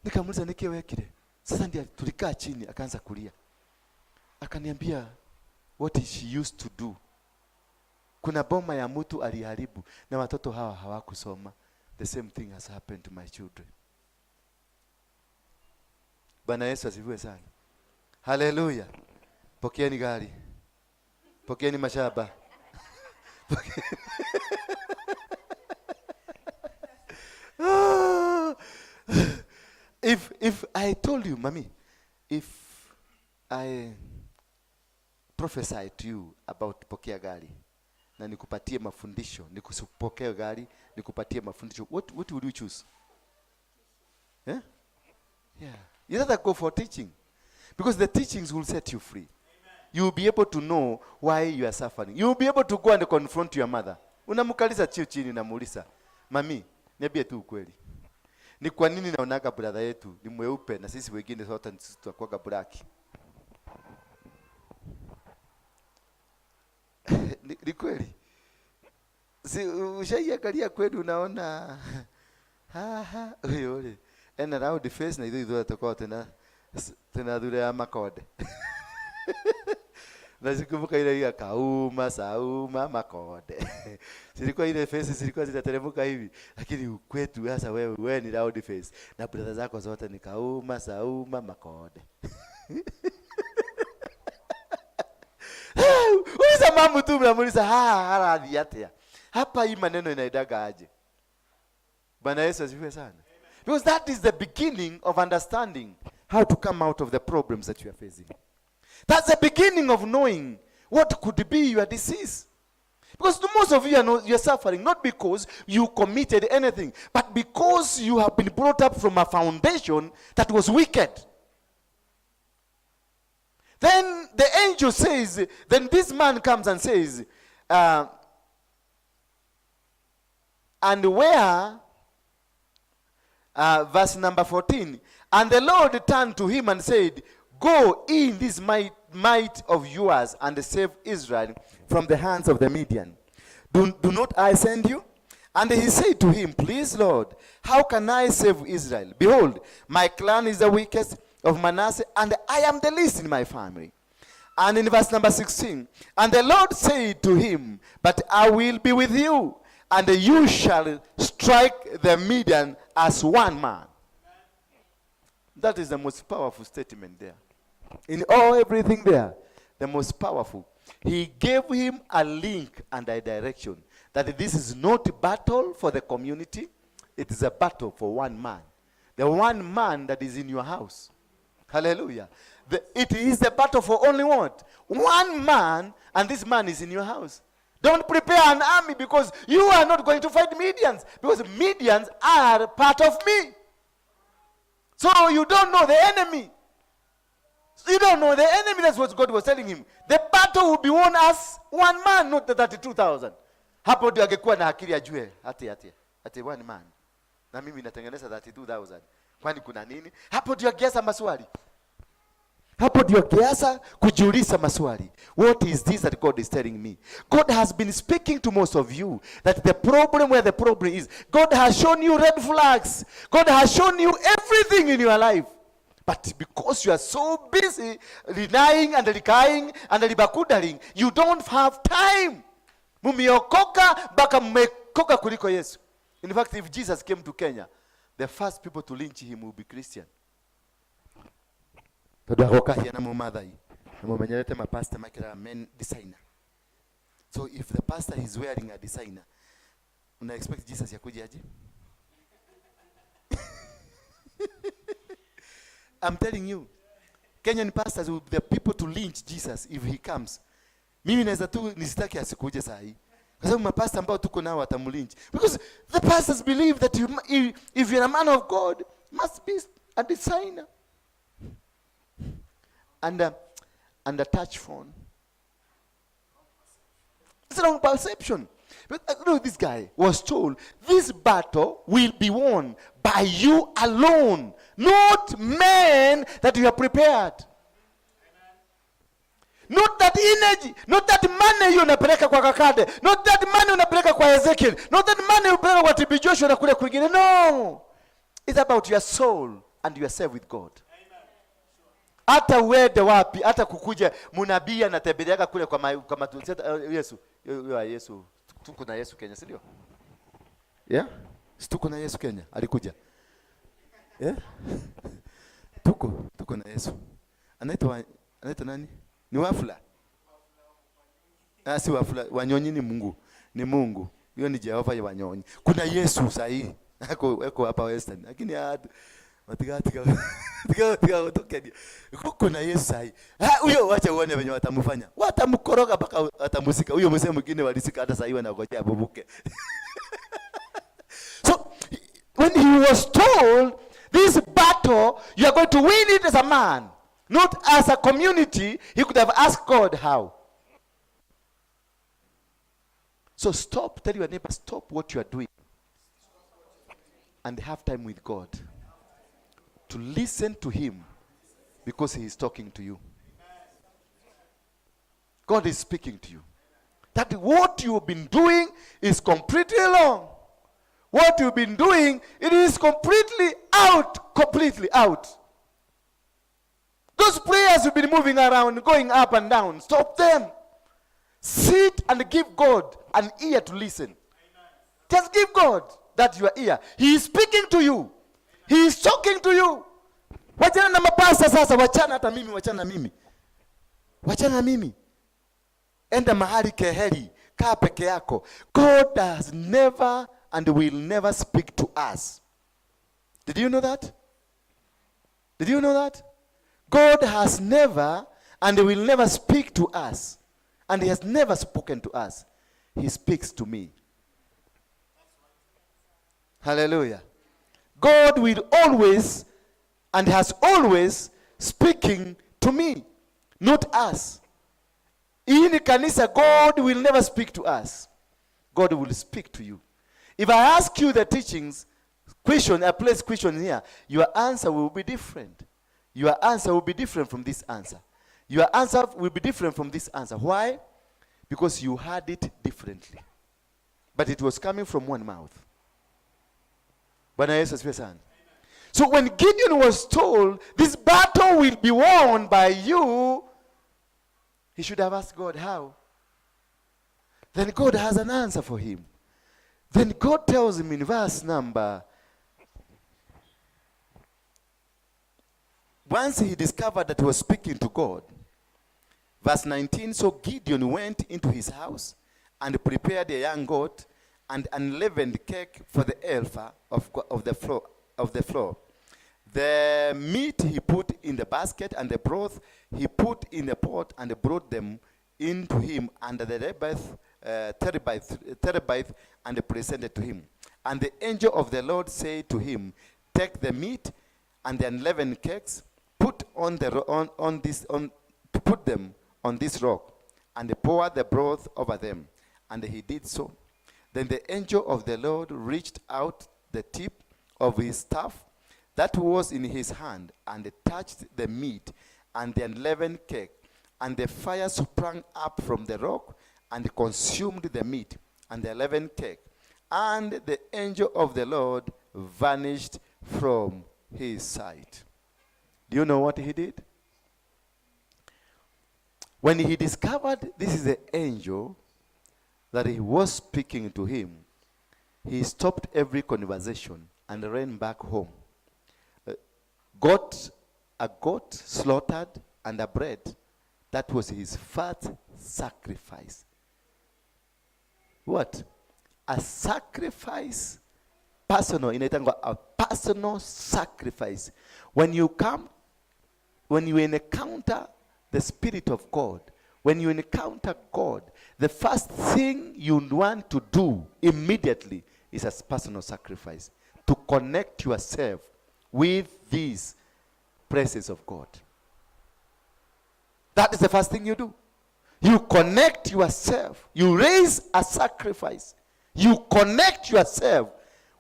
Nikamuuliza niki wekire. Sasa ndiye tulikaa chini akaanza kulia. Akaniambia what she used to do. Kuna boma ya mtu aliharibu na watoto hawa hawakusoma. The same thing has happened to my children. Bwana Yesu asifiwe sana. Hallelujah. Pokeeni gari. Pokeeni mashamba. If I told you, mami, if I prophesy to you about pokea gari na nikupatie mafundisho, nikusipokea gari, nikupatie mafundisho, what would you choose? Yeah. You rather go for teaching. Because the teachings will set you free. You will be able to know why you are suffering. You will be able to go and confront your mother. Unamkalisha chini na muuliza, mami, niambie tu ukweli. Ni kwa nini naonaga brother yetu ni mweupe na sisi wengine sote tutakuwa black? Ni kweli? Si ushaiangalia kweli unaona ha ha huyo ule. Ena round face na ithuĩ ithuothe tũkoragwo tena thure ya makonde. Na sikumbuka ile ya kauma sauma makonde. Zilikuwa ile face zilikuwa zinateremka hivi, lakini kwetu sasa wewe ni round face na brother zako zote ni kauma sauma makonde. Uliza mamu tu, mnamuuliza, ha, harathi atia? Hapa hii maneno inaidaga aje? Bwana Yesu asifiwe sana. Because that is the beginning of understanding how to come out of the problems that you are facing. That's the beginning of knowing what could be your disease. Because most of you are, not, you are suffering, not because you committed anything, but because you have been brought up from a foundation that was wicked. Then the angel says, then this man comes and says, And where, verse number 14, and the Lord turned to him and said, "Go in this might of yours and save Israel from the hands of the Midian. Do not I send you?" And he said to him, "Please, Lord, how can I save Israel? Behold, my clan is the weakest of Manasseh, and I am the least in my family." And in verse number 16, and the Lord said to him, "But I will be with you, and you shall strike the Midian as one man." That is the most powerful statement there. In all everything there, the most powerful. He gave him a link and a direction that this is not battle for the community, it is a battle for one man. The one man that is in your house. Hallelujah. It is a battle for only what? One man, and this man is in your house. Don't prepare an army because you are not going to fight Midians, because Midians are part of me. So you don't know the enemy. You don't know the enemy. That's what God was telling him. The battle will be won as one man, not the 32,000. Hapo ndio angekuwa na akili ajue ati ati ati one man. Na mimi natengeneza 32,000. Kwani kuna nini? Hapo ndio angeanza maswali. Hapo ndio angeanza kujiuliza maswali. What is this that God is telling me? God has been speaking to most of you that the problem, where the problem is, God has shown you red flags. God has shown you everything in your life. But because you are so busy denying and denying and libakudaling, you don't have time. Mumeokoka mpaka mmekoka kuliko Yesu. In fact, if Jesus came to Kenya, the first people to lynch him will be Christian. Tondu agoka hiana mumathai na mumenyerete mapasta mekĩraga men designer. So if the pastor is wearing a designer, una expect Jesus akuje aje? I'm telling you, Kenyan pastors will be the people to lynch Jesus if he comes. Mimi naweza tu nisitaki asikuje saa hii. Kwa sababu mapasta ambao tuko nao watamlynch. Because the pastors believe that if you're a man of God, must be a designer. And a touch phone. It's a wrong perception. But no, this guy was told this battle will be won by you alone, not men that you have prepared. Not that energy, not that money hiyo unapeleka kwa Kakade, not that money unapeleka kwa Ezekiel, not that money unapeleka kwa TB Joshua na kule kwingine. No. It's about your soul and yourself with God. Hata uende wapi, hata kukuja munabii anatembeleaga kule kwa matu, Yesu, Yesu, tuko na Yesu Kenya, si ndio? Yeah? Si tuko na Yesu Kenya, alikuja. Yeah? Tuko na Yesu. Anaitwa nani? Ni Wafula? Ah, si Wafula, Wanyonyi ni Mungu. Ni Mungu. Hiyo ni Jehova ya Wanyonyi. Kuna Yesu sahihi. Ako hapa Western. Lakini watiga tiga tiga utokeni. Kuna Yesu sahihi. Ah, huyo wacha uone venye watamfanya. Watamkoroga mpaka watamuzika. Huyo mzee mwingine walisika hata sahihi wanangojea abubuke. So when he was told this battle you are going to win it as a man, not as a community, he could have asked God how. So stop, tell your neighbor, stop what you are doing and have time with God to listen to him, because he is talking to you. God is speaking to you. That what you've been doing is completely wrong. What you've been doing, it is completely out, completely out. Those prayers you've been moving around, going up and down, stop them. Sit and give God an ear to listen. Just give God that your ear. He is speaking to you. He is talking to you. Wachana na mapasta sasa, wachana hata mimi, wachana na mimi. Wachana na mimi. Enda mahali keheri, kaa peke yako. God has never and will never speak to us. Did you know that? Did you know that? God has never and will never speak to us. And he has never spoken to us. He speaks to me. Hallelujah. God will always and has always speaking to me, not us. In kanisa, God will never speak to us. God will speak to you. If I ask you the teachings, question, I place question here, your answer will be different. Your answer will be different from this answer. Your answer will be different from this answer. Why? Because you heard it differently. But it was coming from one mouth. Bwana Yesu asifiwe sana. So when Gideon was told this battle will be won by you, he should have asked God how. Then God has an answer for him. Then God tells him in verse number, once he discovered that he was speaking to God, verse 19, so Gideon went into his house and prepared a young goat and unleavened cake for the ephah of the flour. The meat he put in the basket and the broth he put in the pot and brought them into him under the terebinth and presented to him. And the angel of the Lord said to him, take the meat and the unleavened cakes, put on the on this on put them on this rock, and pour the broth over them. And he did so. Then the angel of the Lord reached out the tip of his staff that was in his hand and touched the meat and the unleavened cake, and the fire sprang up from the rock and consumed the meat and the unleavened cake, and the angel of the Lord vanished from his sight. Do you know what he did? When he discovered this is the angel that he was speaking to him, he stopped every conversation and ran back home. Got a goat slaughtered and a bread. That was his first sacrifice. What? A sacrifice, personal, inaitangwa a personal sacrifice. When you come, when you encounter the Spirit of God, when you encounter God, the first thing you want to do immediately is a personal sacrifice, to connect yourself with this presence of God. That is the first thing you do. You connect yourself. You raise a sacrifice. You connect yourself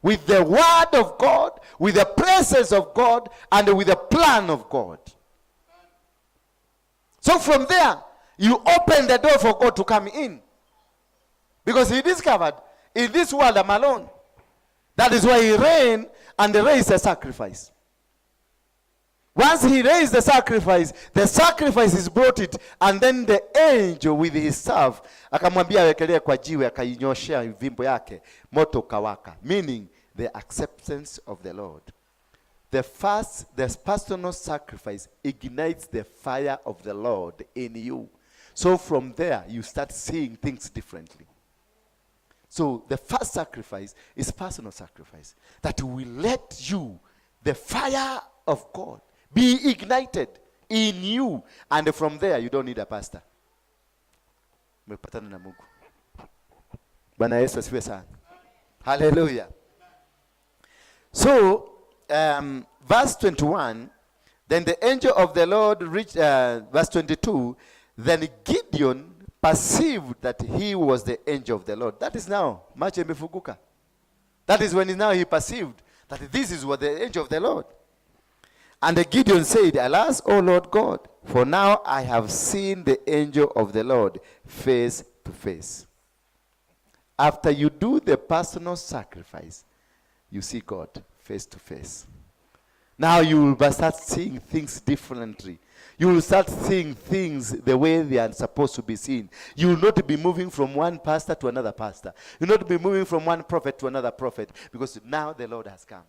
with the word of God, with the presence of God, and with the plan of God. So from there, you open the door for God to come in. Because he discovered, in this world I'm alone. That is why he ran and raised a sacrifice. Once he raised the sacrifice is brought it, and then the angel with his staff akamwambia awekelee kwa jiwe, akainyoshea fimbo yake, moto ukawaka. Meaning the acceptance of the Lord. The personal sacrifice ignites the fire of the Lord in you. So from there, you start seeing things differently. So the first sacrifice is personal sacrifice that will let you, the fire of God, be ignited in you. And from there, you don't need a pastor. Umepatana na Mungu. Bwana Yesu asifiwe sana. Hallelujah. So, verse 21, then the angel of the Lord reached, verse 22, then Gideon perceived that he was the angel of the Lord. That is now, macho imefunguka. That is when now he perceived that this is what the angel of the Lord. And the Gideon said, alas, O Lord God, for now I have seen the angel of the Lord face to face. After you do the personal sacrifice, you see God face to face. Now you will start seeing things differently. You will start seeing things the way they are supposed to be seen. You will not be moving from one pastor to another pastor. You will not be moving from one prophet to another prophet, because now the Lord has come.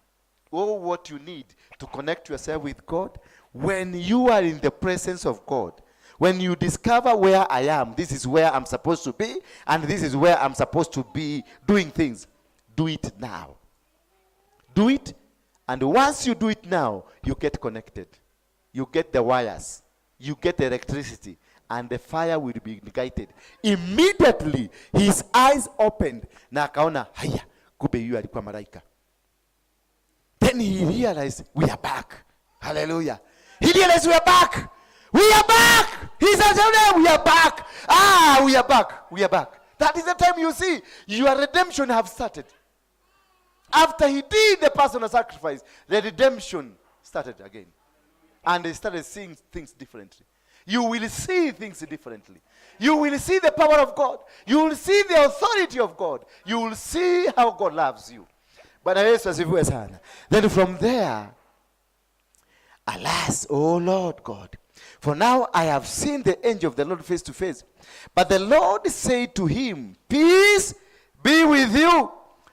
All what you need to connect yourself with God, when you are in the presence of God, when you discover where I am, this is where I'm supposed to be, and this is where I'm supposed to be doing things, do it now. Do it, and once you do it now, you get connected. You get the wires. You get electricity, and the fire will be ignited. Immediately, his eyes opened, na akaona, haya, kumbe huyu alikuwa malaika. Then he realized, we are back. Hallelujah. He realized we are back. We are back. He says, "Hey, we are back. Ah, we are back. We are back." That is the time you see your redemption have started. After he did the personal sacrifice, the redemption started again. And they started seeing things differently. You will see things differently. You will see the power of God. You will see the authority of God. You will see how God loves you. Bwana Yesu asifiwe sana. Then from there, "Alas, O Lord God, for now I have seen the angel of the Lord face to face." But the Lord said to him, "Peace be with you.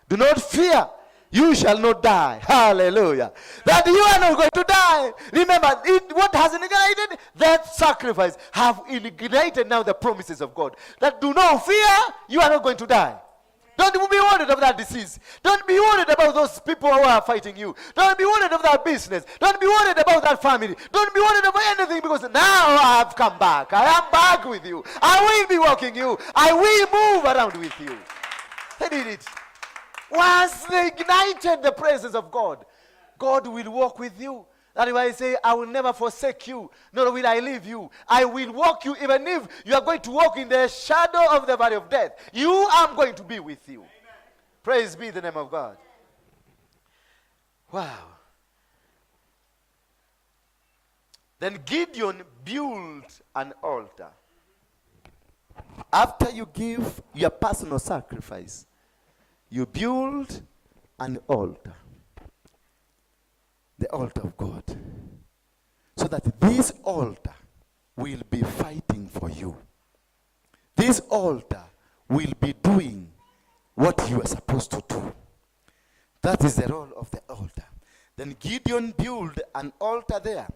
Do not fear. You shall not die." Hallelujah. That you are not going to die. Remember, what has ignited? That sacrifice have ignited now the promises of God. That do not fear, you are not going to die. Don't be worried of that disease. Don't be worried about those people who are fighting you. Don't be worried of that business. Don't be worried about that family. Don't be worried about anything, because now I have come back. I am back with you. I will be walking you. I will move around with you. They did it. Once they ignited the presence of God, God will walk with you. That is why I say, "I will never forsake you, nor will I leave you. I will walk you even if you are going to walk in the shadow of the valley of death. You, I'm going to be with you." Amen. Praise be the name of God. Wow. Then Gideon built an altar. After you give your personal sacrifice, you build an altar. The altar of God. So that this altar will be fighting for you. This altar will be doing what you are supposed to do. That is the role of the altar. Then Gideon built an altar there.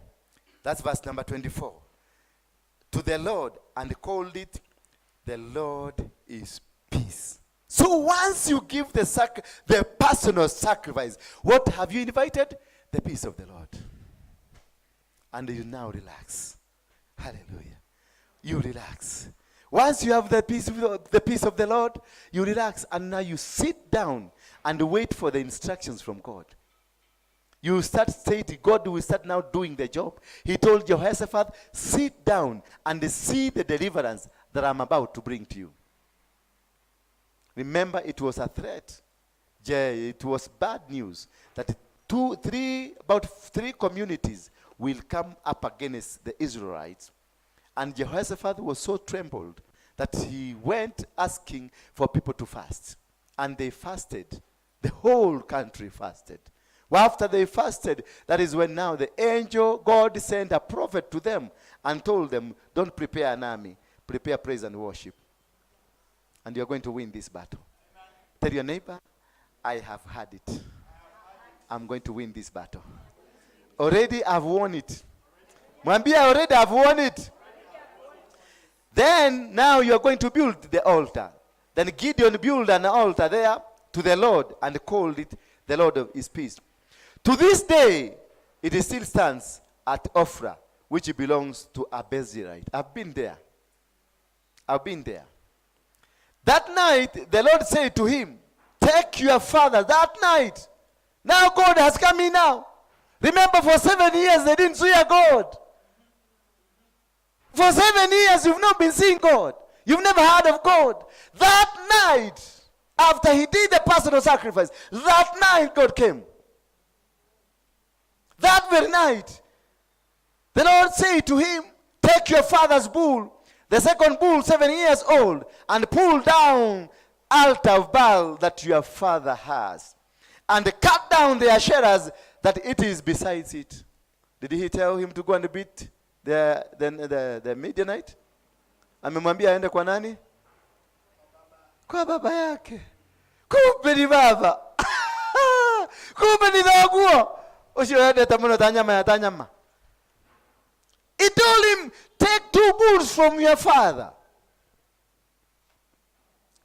That's verse number 24. To the Lord, and called it, "The Lord is Peace." So once you give the personal sacrifice, what have you invited? The peace of the Lord. And you now relax. Hallelujah. You relax. Once you have the peace of the Lord, you relax. And now you sit down and wait for the instructions from God. You start stating, God will start now doing the job. He told Jehoshaphat, "Sit down and see the deliverance that I'm about to bring to you." Remember, it was a threat. It was bad news that two, three, about three communities will come up against the Israelites. And Jehoshaphat was so trembled that he went asking for people to fast. And they fasted. The whole country fasted. Well, after they fasted, that is when now the angel, God sent a prophet to them and told them, "Don't prepare an army, prepare praise and worship. And you're going to win this battle." Amen. Tell your neighbor, "I have had it. I'm going to win this battle. Already I've won it." Mwambie, "Already I've won it." Then now you are going to build the altar. Then Gideon built an altar there to the Lord and called it, "The Lord of His Peace." To this day, it still stands at Ophrah, which belongs to Abiezrite. I've been there. I've been there. That night, the Lord said to him, "Take your father." That night. Now God has come in now. Remember, for 7 years they didn't see a God. For 7 years you've not been seeing God. You've never heard of God. That night, after he did the personal sacrifice, that night God came. That very night, the Lord said to him, "Take your father's bull, the second bull, 7 years old, and pull down altar of Baal that your father has, and cut down the Asherahs that it is besides it." Did he tell him to go and beat the Midianite? Amemwambia aende kwa nani? Kwa baba yake. Kumbe ni baba. Kumbe ni thoguo. Ucio wendete muno ta nyama ya ta nyama. He told him, "Take 2 bulls from your father.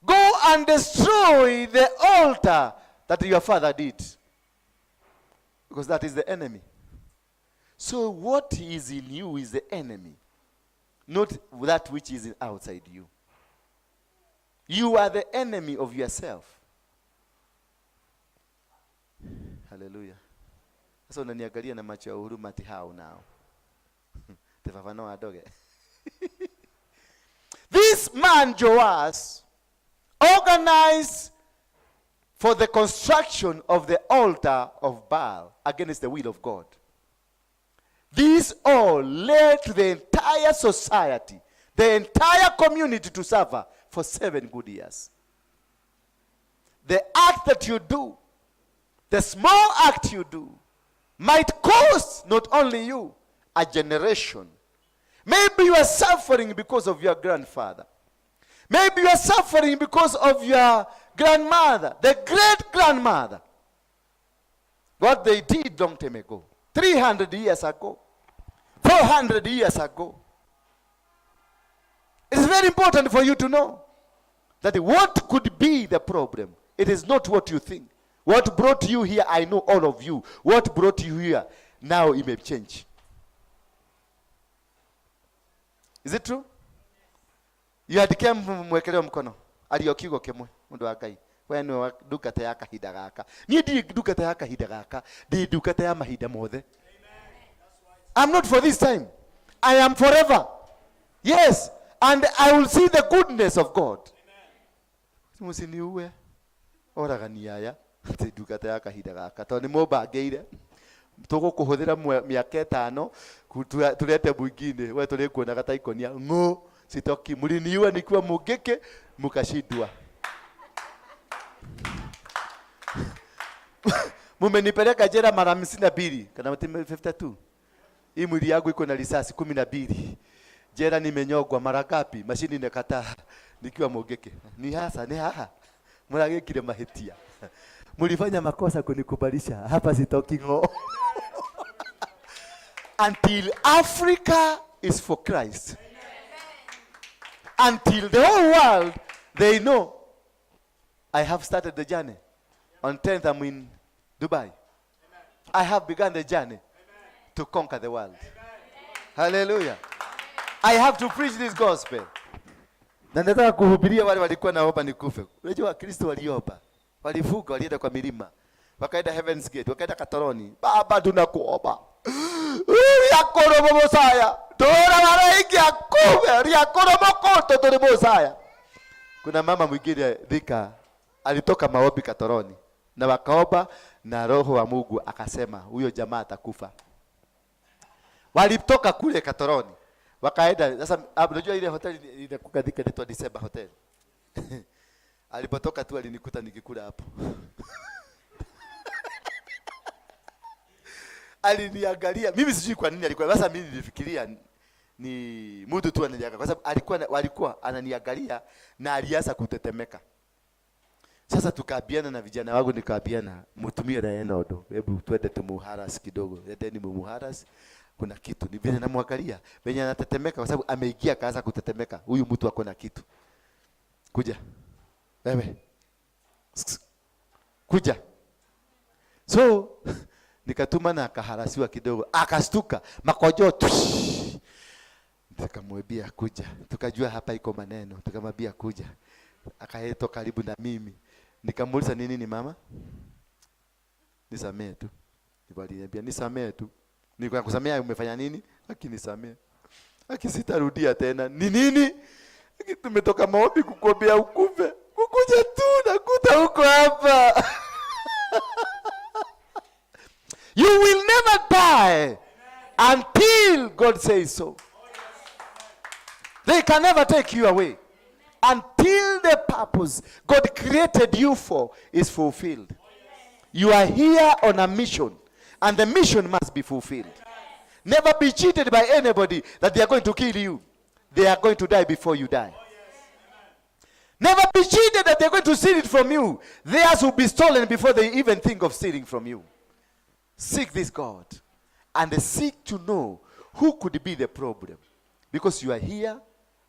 Go and destroy the altar that your father did." Because that is the enemy. So what is in you is the enemy, not that which is outside you. You are the enemy of yourself. Hallelujah. Sasa unaniangalia na macho ya huruma ati how now? Te baba no adoge. This man Joash organized for the construction of the altar of Baal against the will of God. This all led to the entire society, the entire community to suffer for 7 good years. The act that you do, the small act you do, might cost not only you, a generation. Maybe you are suffering because of your grandfather. Maybe you are suffering because of your grandmother, the great grandmother. What they did long time ago, 300 years ago, 400 years ago. It's very important for you to know that what could be the problem, it is not what you think. What brought you here, I know all of you. What brought you here, now it may change. Is it true? You had came mwekere mkono ario kiugo kimwe mundu wa Ngai, we nĩwe ndungata ya kahinda gaka. Niĩ ndirĩ ndungata ya kahinda gaka, ndĩ ndungata ya mahinda mothe. I'm not for this time, I am forever. Yes, and I will see the goodness of God. Mũciniue oragani aya atĩ ndungata ya kahinda gaka tondũ nĩ mũmbangĩire tũgũkũhũthĩra mĩaka 5 tulete mwingine, we tũrĩkuonaga ta ikonia ng'ũ sitoki. Mliniua nikiwa Mungiki, mukashindwa. Mumenipeleka jela mara 52 kana 52. Hii mwili yangu iko na risasi 12. Jela nimenyogwa mara ngapi? Mashini inakataa nikiwa Mungiki. Ni hasa ni haha muragikire mahitia, mulifanya makosa kunikubalisha hapa, sitoki ng'o until Africa is for Christ, until the whole world they know I have started the journey. On 10th I'm in Dubai. I have begun the journey to conquer the world. Hallelujah. I have to preach this gospel. Na nataka kuhubiria wale walikuwa naomba nikufe. Unajua Wakristo waliomba, walivuka, walienda kwa milima, wakaenda Heaven's Gate, wakaenda Katoroni. Baba, tunakuomba riakoro musaya tora waraingia kume riakoro mokoto turi musaya. Kuna mama mwingine Thika alitoka maombi Katoroni na wakaomba na roho wa Mungu akasema huyo jamaa atakufa. Walitoka kule Katoroni wakaenda sasa, unajua ile hoteli inakuwa Thika inaitwa December Hotel. Alipotoka tu alinikuta nikikula hapo. Aliniangalia, mimi sijui kwa nini alikuwa. Sasa mimi nilifikiria ni mtu tu ananiangalia, kwa sababu walikuwa ananiangalia na alianza kutetemeka. Sasa tukaambiana na vijana wangu, nikaambiana mtumie na ndo, hebu twende tumuharas kidogo, endeni mumuharas, kuna kitu. Ni vile namwangalia venye anatetemeka, kwa sababu ameingia akaanza kutetemeka. Huyu mtu ako na kitu. Kuja wewe, kuja. So nikatuma na akaharasiwa kidogo, akastuka makojo tush. Nikamwambia kuja, tukajua hapa iko maneno, tukamwambia kuja, akaetwa karibu na mimi, nikamuuliza nini ni mama, nisamee tu. Ndipo aliniambia nisamee tu. Nikakusamea umefanya nini? Akinisamea. Akisitarudia tena. Ni nini? Aki tumetoka maombi kukuombea ukufe. Kukuja tu nakuta huko hapa. You will never die until God says so. They can never take you away until the purpose God created you for is fulfilled. You are here on a mission, and the mission must be fulfilled. Never be cheated by anybody that they are going to kill you. They are going to die before you die. Never be cheated that they are going to steal it from you. Theirs will be stolen before they even think of stealing from you. Seek this God and seek to know who could be the problem, because you are here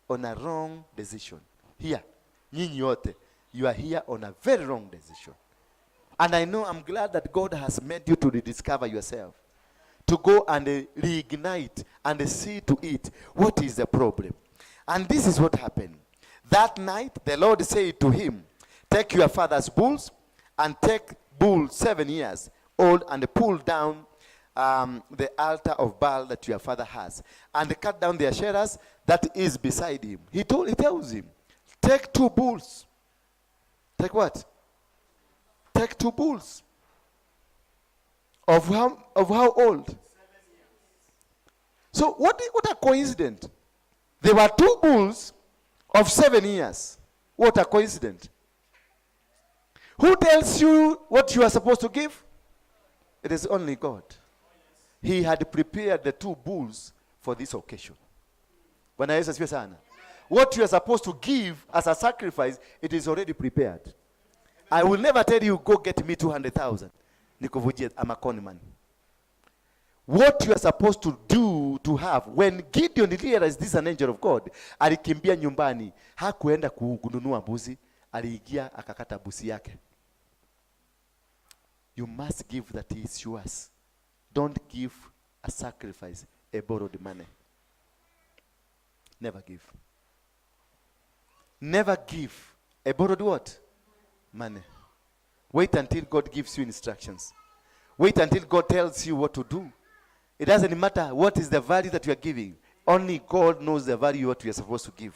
on a wrong decision. Here, nyinyi wote, you are here on a very wrong decision. And I know, I'm glad that God has made you to rediscover yourself, to go and reignite and see to it what is the problem. And this is what happened. That night, the Lord said to him, take your father's bulls and take bull 7 years old and pull down the altar of Baal that your father has, and cut down the Asherahs that is beside him. He tells him, take 2 bulls. Take what? Take 2 bulls. Of how old? So what a coincidence. There were 2 bulls of 7 years. What a coincidence. Who tells you what you are supposed to give? It is only God. He had prepared the 2 bulls for this occasion. Bwana Yesu asifiwe sana. What you are supposed to give as a sacrifice, it is already prepared. I will never tell you, go get me 200,000. Nikuvujie, I'm a con man. What you are supposed to do to have, when Gideon realized this is an angel of God, alikimbia nyumbani, hakuenda kununua mbuzi, aliingia akakata mbuzi yake. You must give that is yours. Don't give a sacrifice, a borrowed money. Never give. Never give a borrowed what? Money. Wait until God gives you instructions. Wait until God tells you what to do. It doesn't matter what is the value that you are giving. Only God knows the value what you are supposed to give.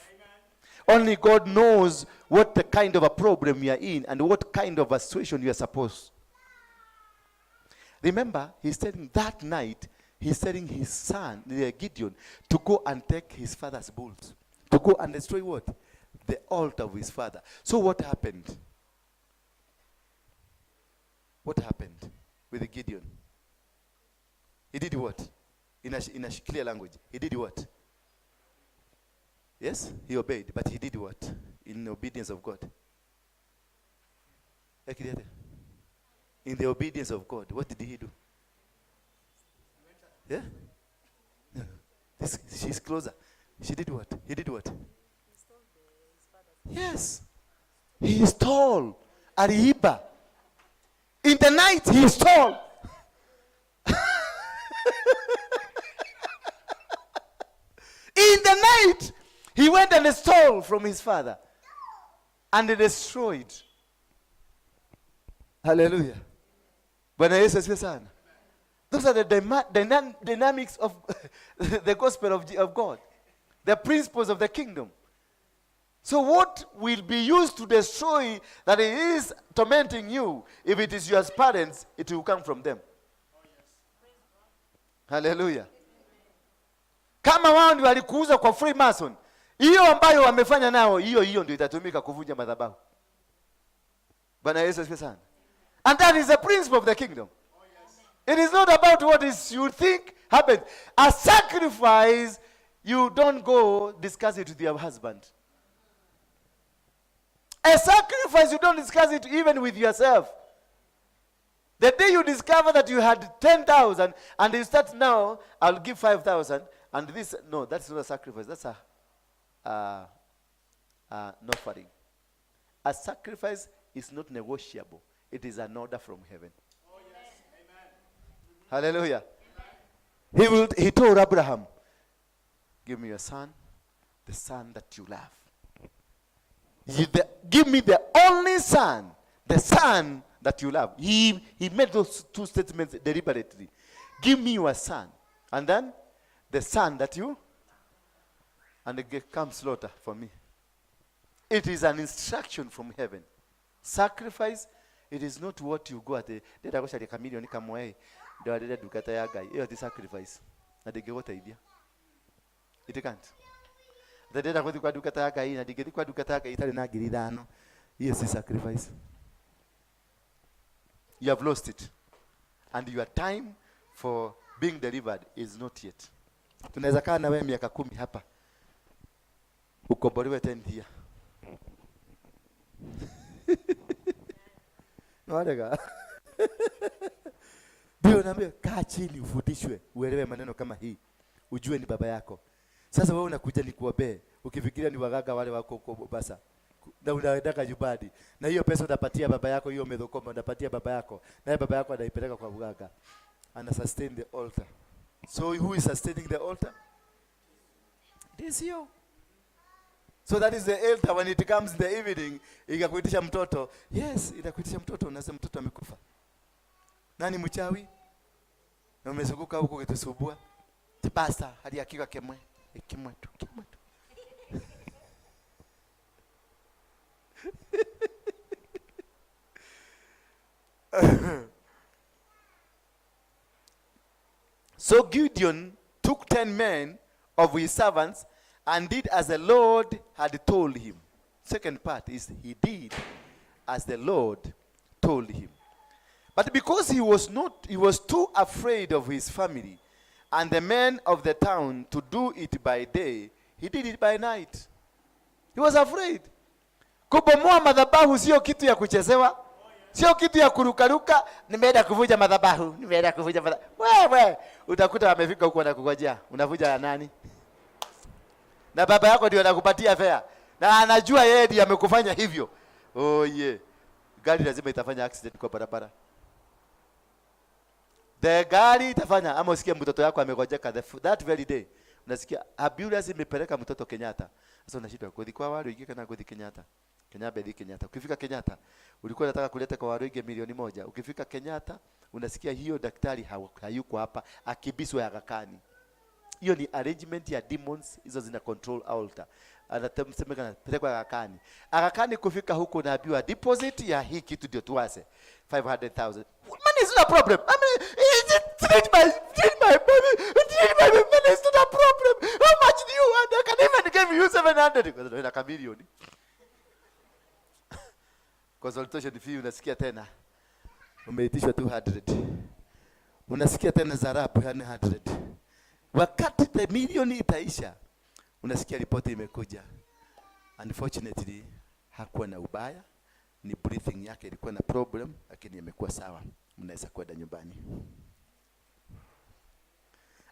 Only God knows what the kind of a problem you are in and what kind of a situation you are supposed. Remember, he's telling that night, he's telling his son, Gideon, to go and take his father's bulls. To go and destroy what? The altar of his father. So what happened? What happened with Gideon? He did what? In a clear language. He did what? Yes, he obeyed. But he did what? In obedience of God. In the obedience of God, what did he do? Yeah? No. She's closer. She did what? He did what? Yes. He stole. Aliiba. In the night, he stole. In the night, he went and stole from his father. And he destroyed. Hallelujah. Bwana Yesu asifiwe sana. Those are the dynamics of the gospel of God. The principles of the kingdom. So what will be used to destroy that it is tormenting you, if it is your parents, it will come from them. Hallelujah. Kama wao ndio walikuuza kwa Freemason, hiyo ambayo wamefanya nao, hiyo hiyo ndio itatumika kuvunja madhabahu. Bwana Yesu asifiwe sana. And that is the principle of the kingdom. It is not about what is you think happens. A sacrifice, you don't go discuss it with your husband. A sacrifice, you don't discuss it even with yourself. The day you discover that you had 10,000 and you start now, I'll give 5,000. And this, no, that's not a sacrifice. That's an offering. A sacrifice is not negotiable. It is an order from heaven. Oh, yes. Amen. Hallelujah. He told Abraham, give me your son, the son that you love. Give me the only son, the son that you love. He made those two statements deliberately. Give me your son. And then the son that you, and they come slaughter for me. It is an instruction from heaven. Sacrifice, it is not what you go at the ndĩrenda gũcaria kamilioni kamwe ndwarĩre ndungata ya Ngai. Ĩyo ti sacrifice. Na ndĩngĩgũteithia. It can't. Ndĩrenda gũthiĩ kwa ndungata ya Ngai na ndingĩthiĩ kwa ndungata ya Ngai itarĩ na ngiri ithano. Hiyo si sacrifice. You have lost it. And your time for being delivered is not yet. Tunaweza kaa na wewe miaka 10 hapa. Ukombolewe 10 year. Warega. Ndio naambia kaa chini ufundishwe, uelewe maneno kama hii. Ujue ni baba yako. Sasa wewe unakuja nikuombee, ukifikiria ni waganga wale wako huko Mombasa. Na unaendaka nyumbani. Na hiyo pesa utapatia baba yako, hiyo medhokoma utapatia baba yako. Naye baba yako anaipeleka kwa mganga. Ana sustain the altar. So who is sustaining the altar? It is you. So that is the altar when it comes in the evening, ikakuitisha mtoto. Yes, itakuitisha mtoto, unasema mtoto amekufa. Nani mchawi? Na umezunguka huko ukitusumbua. Ti pastor hadi akiwa kimwe, kimwe tu, kimwe tu. So Gideon took 10 men of his servants and did as the Lord had told him. Second part is he did as the Lord told him. But because he was not, he was too afraid of his family and the men of the town to do it by day, he did it by night. He was afraid. Kubomoa madhabahu sio kitu ya kuchezewa. Sio kitu ya kurukaruka, nimeenda kuvunja madhabahu, nimeenda kuvunja madhabahu. Wewe utakuta wamefika huko wanakungojea. Unavunja ya nani? Na baba yako ndio anakupatia fare. Na anajua yeye ndiye amekufanya hivyo. Oh yeah. Gari lazima itafanya accident kwa barabara. The gari itafanya, ama usikie mtoto yako amegojeka that very day. Unasikia ambulance imepeleka mtoto Kenyatta. Sasa unashindwa kuthi kwa Waruinge kana kuthi Kenyatta. Kenyatta bethi Kenyatta. Ukifika Kenyatta ulikuwa unataka kuleta kwa Waruinge 1,000,000. Ukifika Kenyatta unasikia hiyo daktari hayuko hapa, akibiswa Aga Khan. Hiyo ni arrangement ya demons, hizo zina control altar. Anasemekana pelekwa Aga Khan. Aga Khan kufika huko unaambiwa deposit ya hii kitu ndio tuanze 500,000. Money is not a problem. I mean, treat my baby, treat my baby. Money is not a problem. How much do you want? I can even give you 700. Kwa sababu ina milioni. Consultation fee unasikia tena umeitishwa 200. Unasikia tena zarabu 100. Wakati the milioni itaisha, unasikia ripoti imekuja. Unfortunately, hakuwa na ubaya, ni breathing yake ilikuwa na problem, lakini imekuwa sawa. Mnaweza kwenda nyumbani.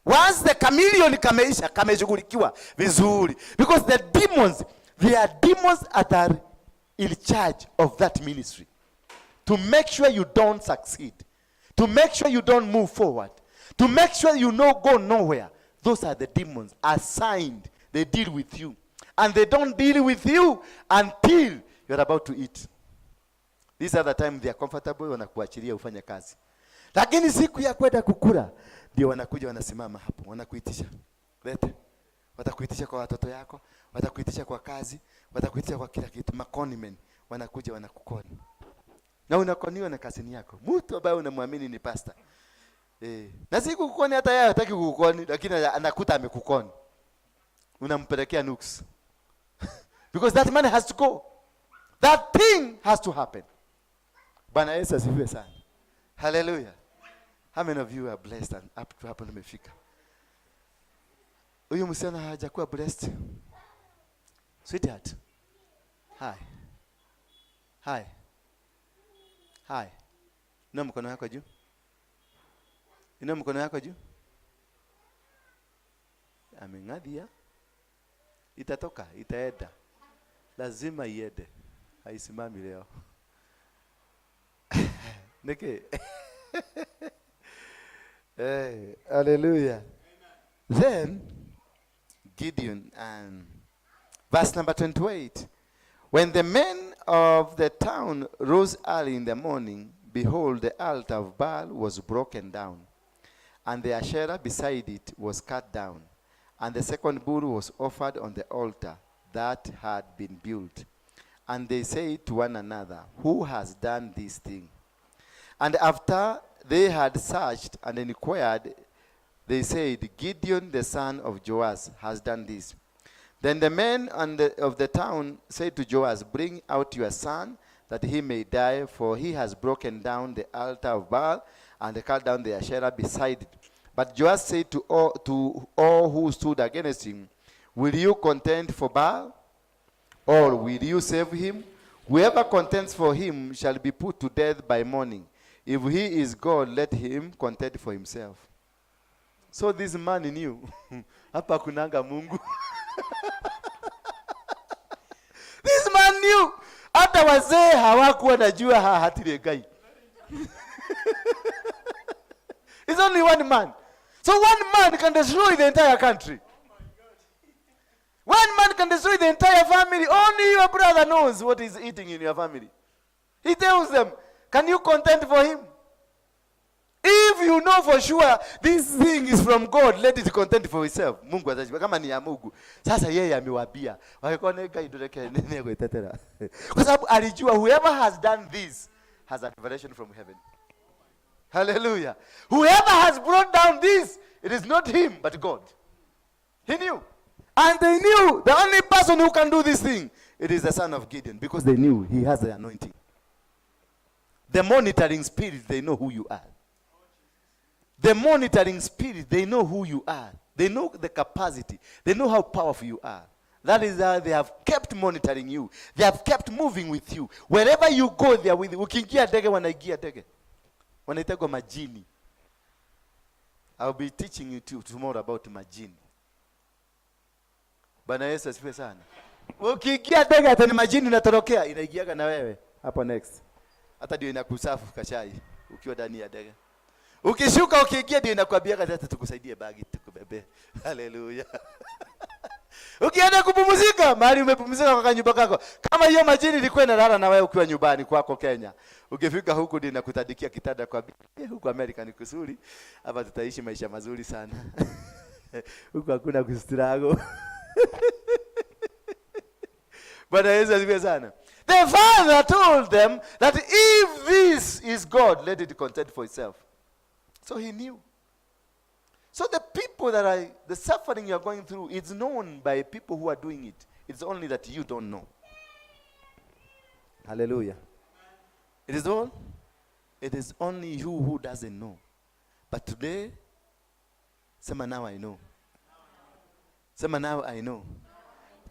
Once the chameleon kameisha, kameshughulikiwa vizuri. Because the demons, they are demons that are in charge of that ministry. To make sure you don't succeed. To make sure you don't move forward. To make sure you no go nowhere. Those are the demons assigned. They deal with you. And they don't deal with you until you're about to eat. This other time they are comfortable, wanakuachilia ufanye kazi. Lakini siku ya kwenda kukula, ndio wanakuja wanasimama hapo, wanakuitisha. Lete. Watakuitisha kwa watoto yako, watakuitisha kwa kazi, watakuitisha kwa kila kitu. Maconmen wanakuja wanakukoni. Na unakoniwa na kazini yako. Mtu ambaye unamwamini ni pastor. Na siku kukoni hata yeye hataki kukoni, lakini anakuta amekukoni. Unampelekea nuks. Because that money has to go. That thing has to happen. Bwana Yesu asifiwe sana. Hallelujah. How many of you are blessed and up to hapo nimefika? Huyu msichana hajakuwa blessed. Sweetheart. Hi. Hi. Hi. Inua mkono wako juu. Inua mkono wako juu. Ameng'adhia. Itatoka, itaenda. Lazima iende. Haisimami leo. Niki. Hey, hallelujah. Then Gideon, and verse number 28. When the men of the town rose early in the morning, behold, the altar of Baal was broken down, and the Asherah beside it was cut down, and the second bull was offered on the altar that had been built. And they said to one another, Who has done this thing? And after they had searched and inquired, they said, Gideon the son of Joash has done this. Then the men of the town said to Joash, Bring out your son, that he may die, for he has broken down the altar of Baal and cut down the Asherah beside it. But Joash said to all who stood against him, Will you contend for Baal? Or will you save him? Whoever contends for him shall be put to death by morning. If he is God, let him contend for himself. So this man knew, hapa kunanga Mungu. This man knew. Hata wazee hawakuwa najua hahatire Ngai. It's only one man. So one man can destroy the entire country. One man can destroy the entire family. Only your brother knows what he's eating in your family. He tells them, can you contend for him? If you know for sure this thing is from God, let it contend for itself. Mungu atajua kama ni ya Mungu. Sasa yeye amewaambia, wangekuwa Ngai ndureke nini gwitetera. Kwa sababu alijua whoever has done this has a revelation from heaven. Hallelujah. Whoever has brought down this, it is not him but God. He knew. And they knew the only person who can do this thing, it is the son of Gideon, because they knew he has the anointing. The monitoring spirit, they know who you are. The monitoring spirit, they know who you are. They know the capacity. They know how powerful you are. That is how they have kept monitoring you. They have kept moving with you. Wherever you go, they are with you. Ukiingia ndege, wanaingia ndege. Wanaitagwa majini. I'll be teaching you tomorrow about majini. Bwana Yesu asifiwe sana. Ukiingia ndege hata ni majini unatorokea, inaingiaga na wewe. Hapo next. Hata ndio inakuserve kachai ukiwa ndani ya ndege. Ukishuka ukiingia ndio inakwambia hata tukusaidie bagi tukubebe. Haleluya. Ukienda kupumzika mahali umepumzika kwa kanyumba kako, kama hiyo majini ilikuwa inalala na wewe ukiwa nyumbani kwako Kenya, ukifika huku ndio inakutandikia kitanda kwa huku Amerika ni kuzuri, hapa tutaishi maisha mazuri sana. Huku hakuna kustruggle. Bwana Yesu asifiwe sana. The father told them that if this is God, let it contend for itself. So he knew. So the people that are, the suffering you are going through is known by people who are doing it. It's only that you don't know. Hallelujah. It is all. It is only you who doesn't know. But today, sema now I know. Sema now I know.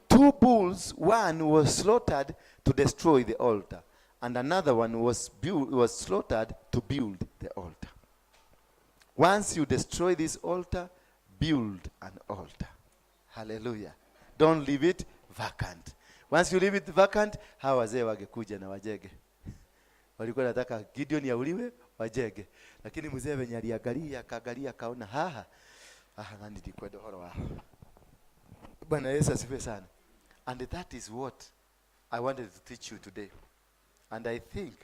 Two bulls, one was slaughtered to destroy the altar, and another one was slaughtered to build the altar. Once you destroy this altar, build an altar. Hallelujah. Don't leave it vacant. Once you leave it vacant, hawa wazee wangekuja na wajenge. Walikuwa wanataka Gideon auliwe wajenge. Lakini mzee wenye aliangalia, akaangalia akaona haha. Ah, nani ndikwenda horo wao. Bwana Yesu asifiwe sana. And that is what I wanted to teach you today. And I think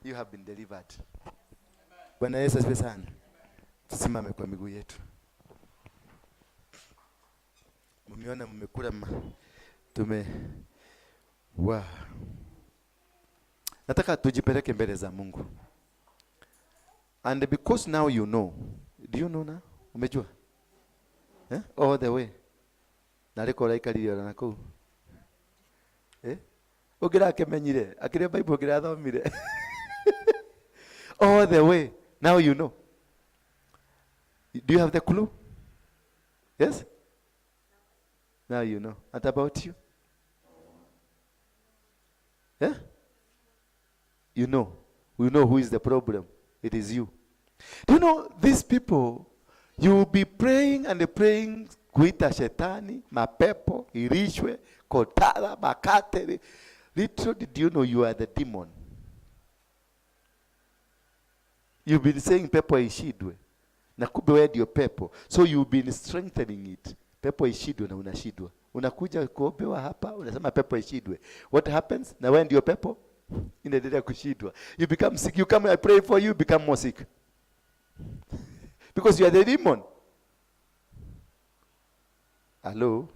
you have been delivered. Bwana Yesu asifiwe sana. Tusimame kwa miguu yetu. Mmeona mmekula tume wa. Nataka tujipeleke mbele za Mungu. And because now you know. Do you know now? Umejua? Eh? All the way. Na riko raikarire ona kuu. Eh? Ũngĩrakemenyire, akĩrĩa Bible ũngĩrathomire. All the way. Now you know. Do you have the clue? Yes? Now you know. What about you? Yeah? You know. We know who is the problem. It is you. Do you know these people, you will be praying and praying kuita shetani, mapepo, irishwe, kotara, makate. Literally, do you know you are the demon? You've been saying pepo ishidwe. Na kumbe wewe ndio pepo. So you've been strengthening it. Pepo ishidwe na unashidwa. Unakuja kuombewa hapa, unasema pepo ishidwe. What happens? Na wewe ndio pepo? Inaendelea kushindwa. You become sick. You come, I pray for you, become more sick. Because you are the demon. Hello?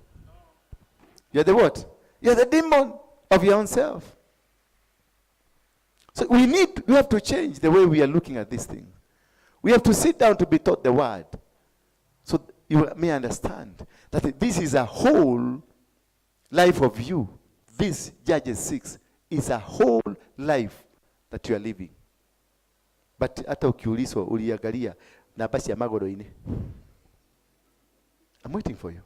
You are the what? You are the demon of your own self. So we have to change the way we are looking at this thing. We have to sit down to be taught the word. So you may understand that this is a whole life of you. This Judges 6 is a whole life that you are living. But hata ukiulizwa uliangalia namba cia magũrũ-inĩ. I'm waiting for you.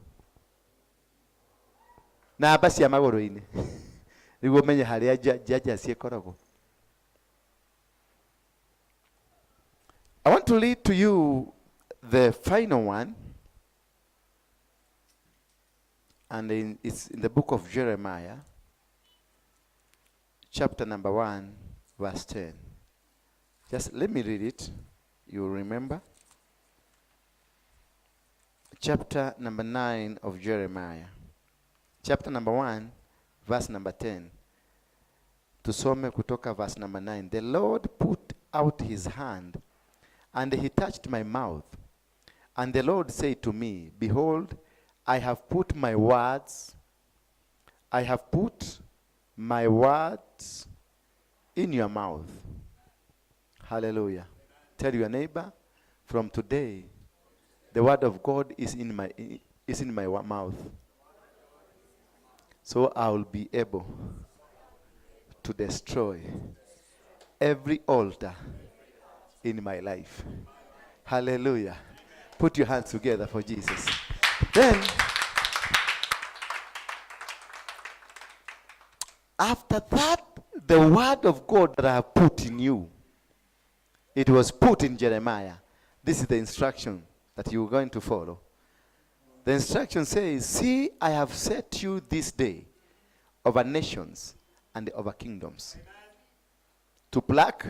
Namba cia magũrũ-inĩ. Nĩguo ũmenye harĩa Judges ĩkoragwo. I want to lead to you the final one. And it's in the book of Jeremiah, chapter number 1, verse 10. Just let me read it. You will remember. Chapter number 9 of Jeremiah. Chapter number 1, verse number 10. Tusome kutoka verse number 9. The Lord put out his hand And he touched my mouth. And the Lord said to me, Behold, I have put my words, I have put my words in your mouth. Hallelujah. Tell your neighbor, from today, the word of God is in my mouth. So I will be able to destroy every altar in my life. Hallelujah. Put your hands together for Jesus. Then, after that, the word of God that I have put in you, it was put in Jeremiah. This is the instruction that you are going to follow. The instruction says, See, I have set you this day over nations and over kingdoms, to pluck,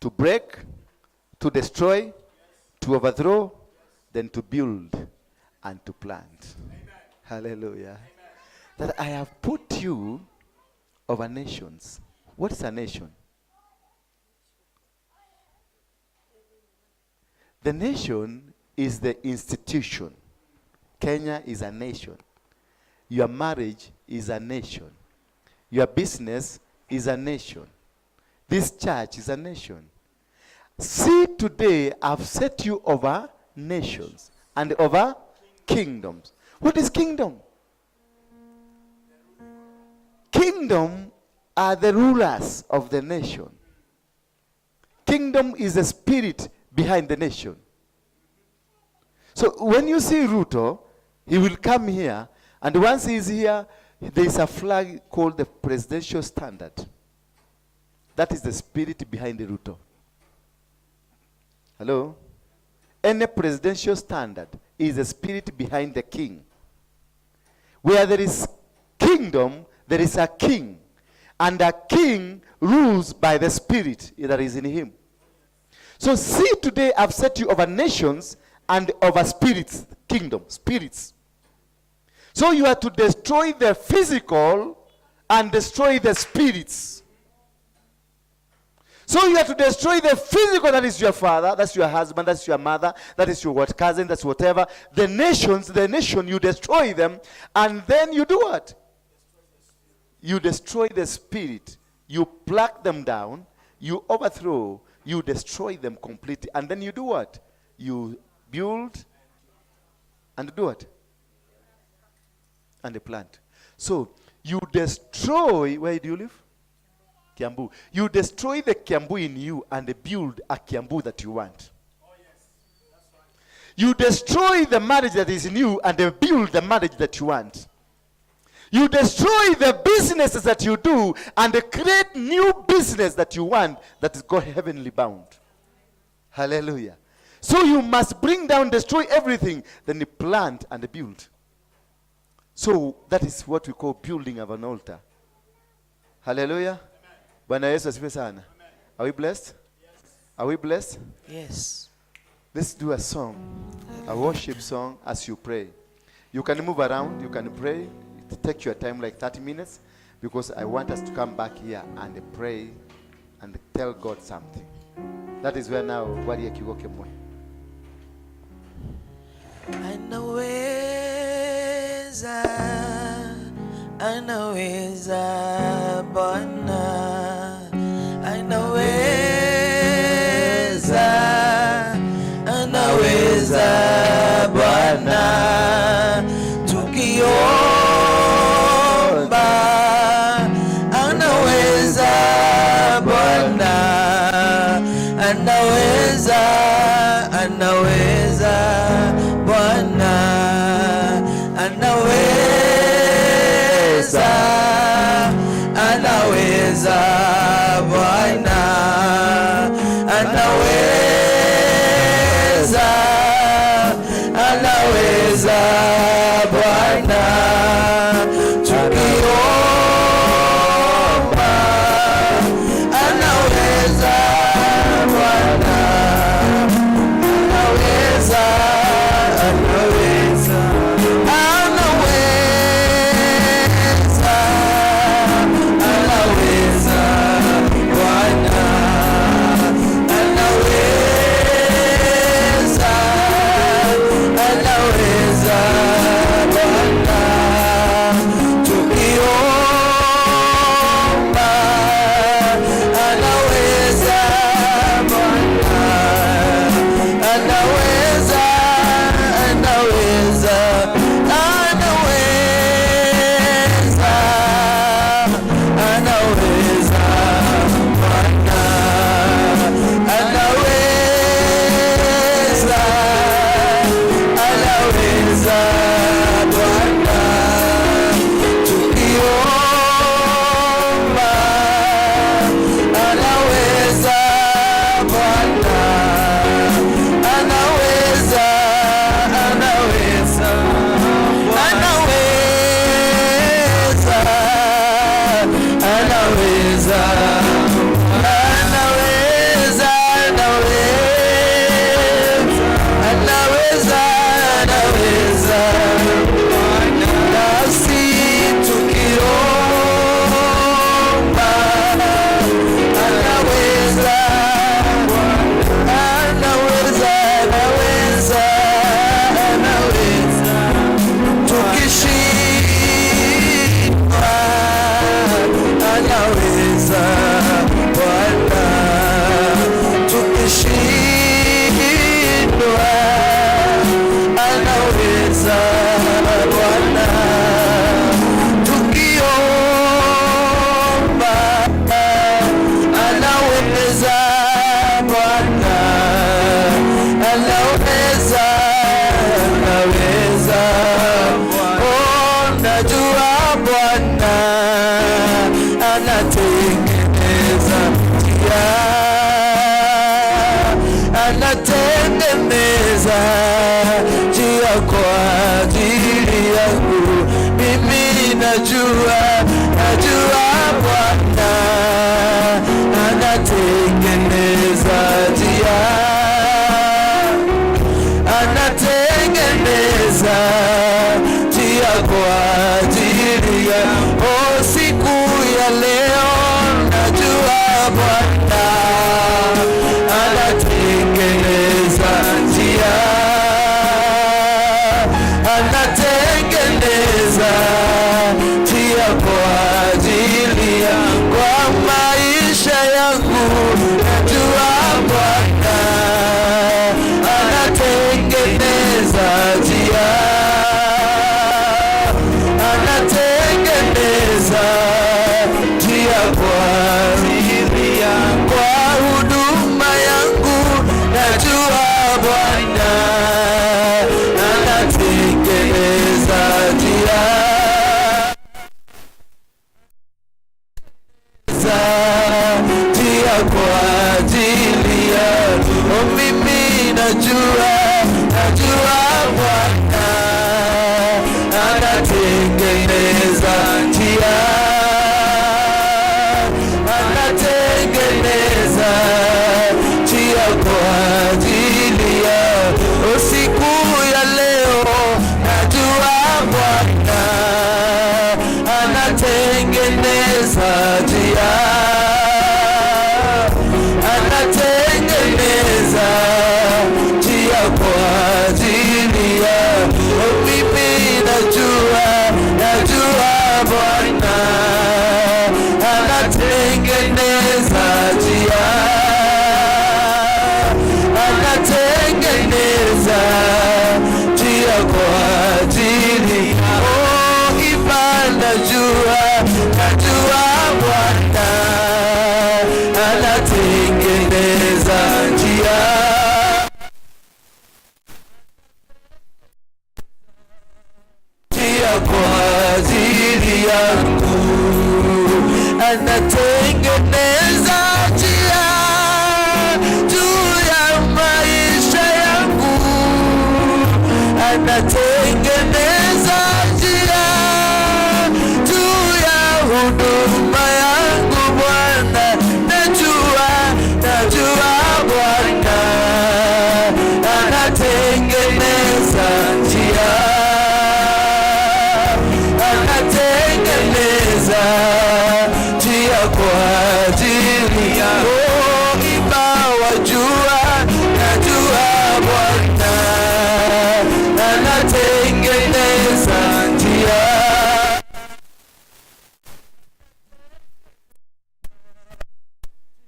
to break, to destroy, to overthrow, then to build and to plant. Amen. Hallelujah. Amen. That I have put you over nations. What is a nation? The nation is the institution. Kenya is a nation. Your marriage is a nation. Your business is a nation. This church is a nation. See, today I've set you over nations and over kingdoms. What is kingdom? Kingdom are the rulers of the nation. Kingdom is the spirit behind the nation. So when you see Ruto, he will come here, and once he is here, there is a flag called the presidential standard. That is the spirit behind the Ruto. Hello? Any presidential standard is the spirit behind the king. Where there is kingdom, there is a king. And a king rules by the spirit that is in him. So see, today I've set you over nations and over spirits, kingdom, spirits. So you are to destroy the physical and destroy the spirits. So you are to destroy the physical, that is your father, that's your husband, that's your mother, that is your what cousin, that's whatever. The nations, the nation, you destroy them, and then you do what? You destroy the spirit. You pluck them down, you overthrow, you destroy them completely. And then you do what? You build and do what? And plant. So you destroy, where do you live? Kiambu. You destroy the Kiambu in you and build a Kiambu that you want. Oh, yes. That's right. You destroy the marriage that is in you and build the marriage that you want. You destroy the businesses that you do and create new business that you want that is God heavenly bound. Hallelujah. So you must bring down, destroy everything, then you plant and build. So that is what we call building of an altar. Hallelujah. Bwana Yesu asifiwe sana. Are we blessed? Yes. Are we blessed? Yes. Let's do a song, a worship song as you pray. You can move around, you can pray. Take your time, like 30 minutes, because I want us to come back here and pray and tell God something. That is where now warie kiugo kimwe. Anaweza, anaweza Bwana, anaweza, anaweza Bwana, tukiomba, anaweza Bwana, anaweza, anaweza Bwana, anaweza, anaweza. Anaweza, anaweza. Nasi tukiomba, anaweza, anaweza, anaweza, anaweza. Tukishindwa, anaweza Bwana. Tukishindwa, anaweza Bwana. Tukiomba, anaweza Bwana, anaweza, anaweza. Oh, najua Bwana anatengeneza njia, anatengeneza njia kwa ajili yangu. Mimi najua, najua Bwana anatengeneza njia, anatengeneza njia kwa ajili ya, oh, siku ya leo najua Bwana anatengeneza njia, anatengeneza njia kwa ajili ya kwa maisha yangu. Najua Bwana anatengeneza njia, anatengeneza njia kwa ajili ya kwa huduma yangu. Najua Bwana anatengeneza njia njia kwa ajili ya, oh, mimi najua, najua Bwana anatengeneza njia, anatengeneza njia kwa ajili ya usiku ya leo. Najua Bwana anatengeneza njia, anatengeneza njia kwa ajili ya, oh, mimi najua, najua Bwana anatengeneza njia, anatengeneza njia kwa ajili, oh, ipa najua, najua Bwana anatengeneza njia njia kwa ajili yangu, anatengeneza njia juu ya maisha yangu, anatengeneza njia juu ya huduma yangu. Bwana, najua, najua Bwana anatengeneza njia, anatengeneza njia kwa ajili ya, oh, wajua, najua Bwana anatengeneza njia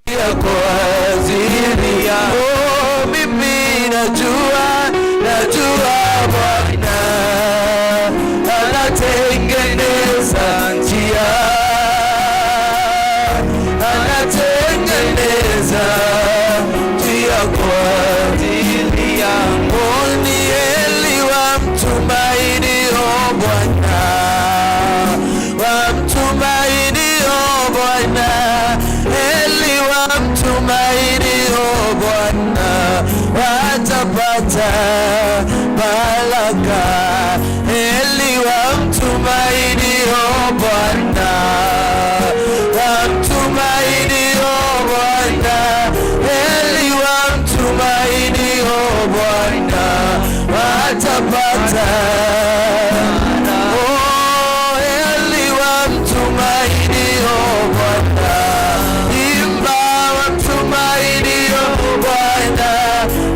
njia kwa ajili ya, oh, mimi najua, najua Bwana anatengeneza njia, anatengeneza njia kwa ajili yangu. Ni heri wamtumainio Bwana, wamtumainio Bwana, heri wamtumainio Bwana, watapata baraka. Heri wamtumainio Bwana, wamtumainio Bwana, heri wamtumainio Bwana. Oh, heri wamtumainio Bwana. Imba wamtumainio Bwana.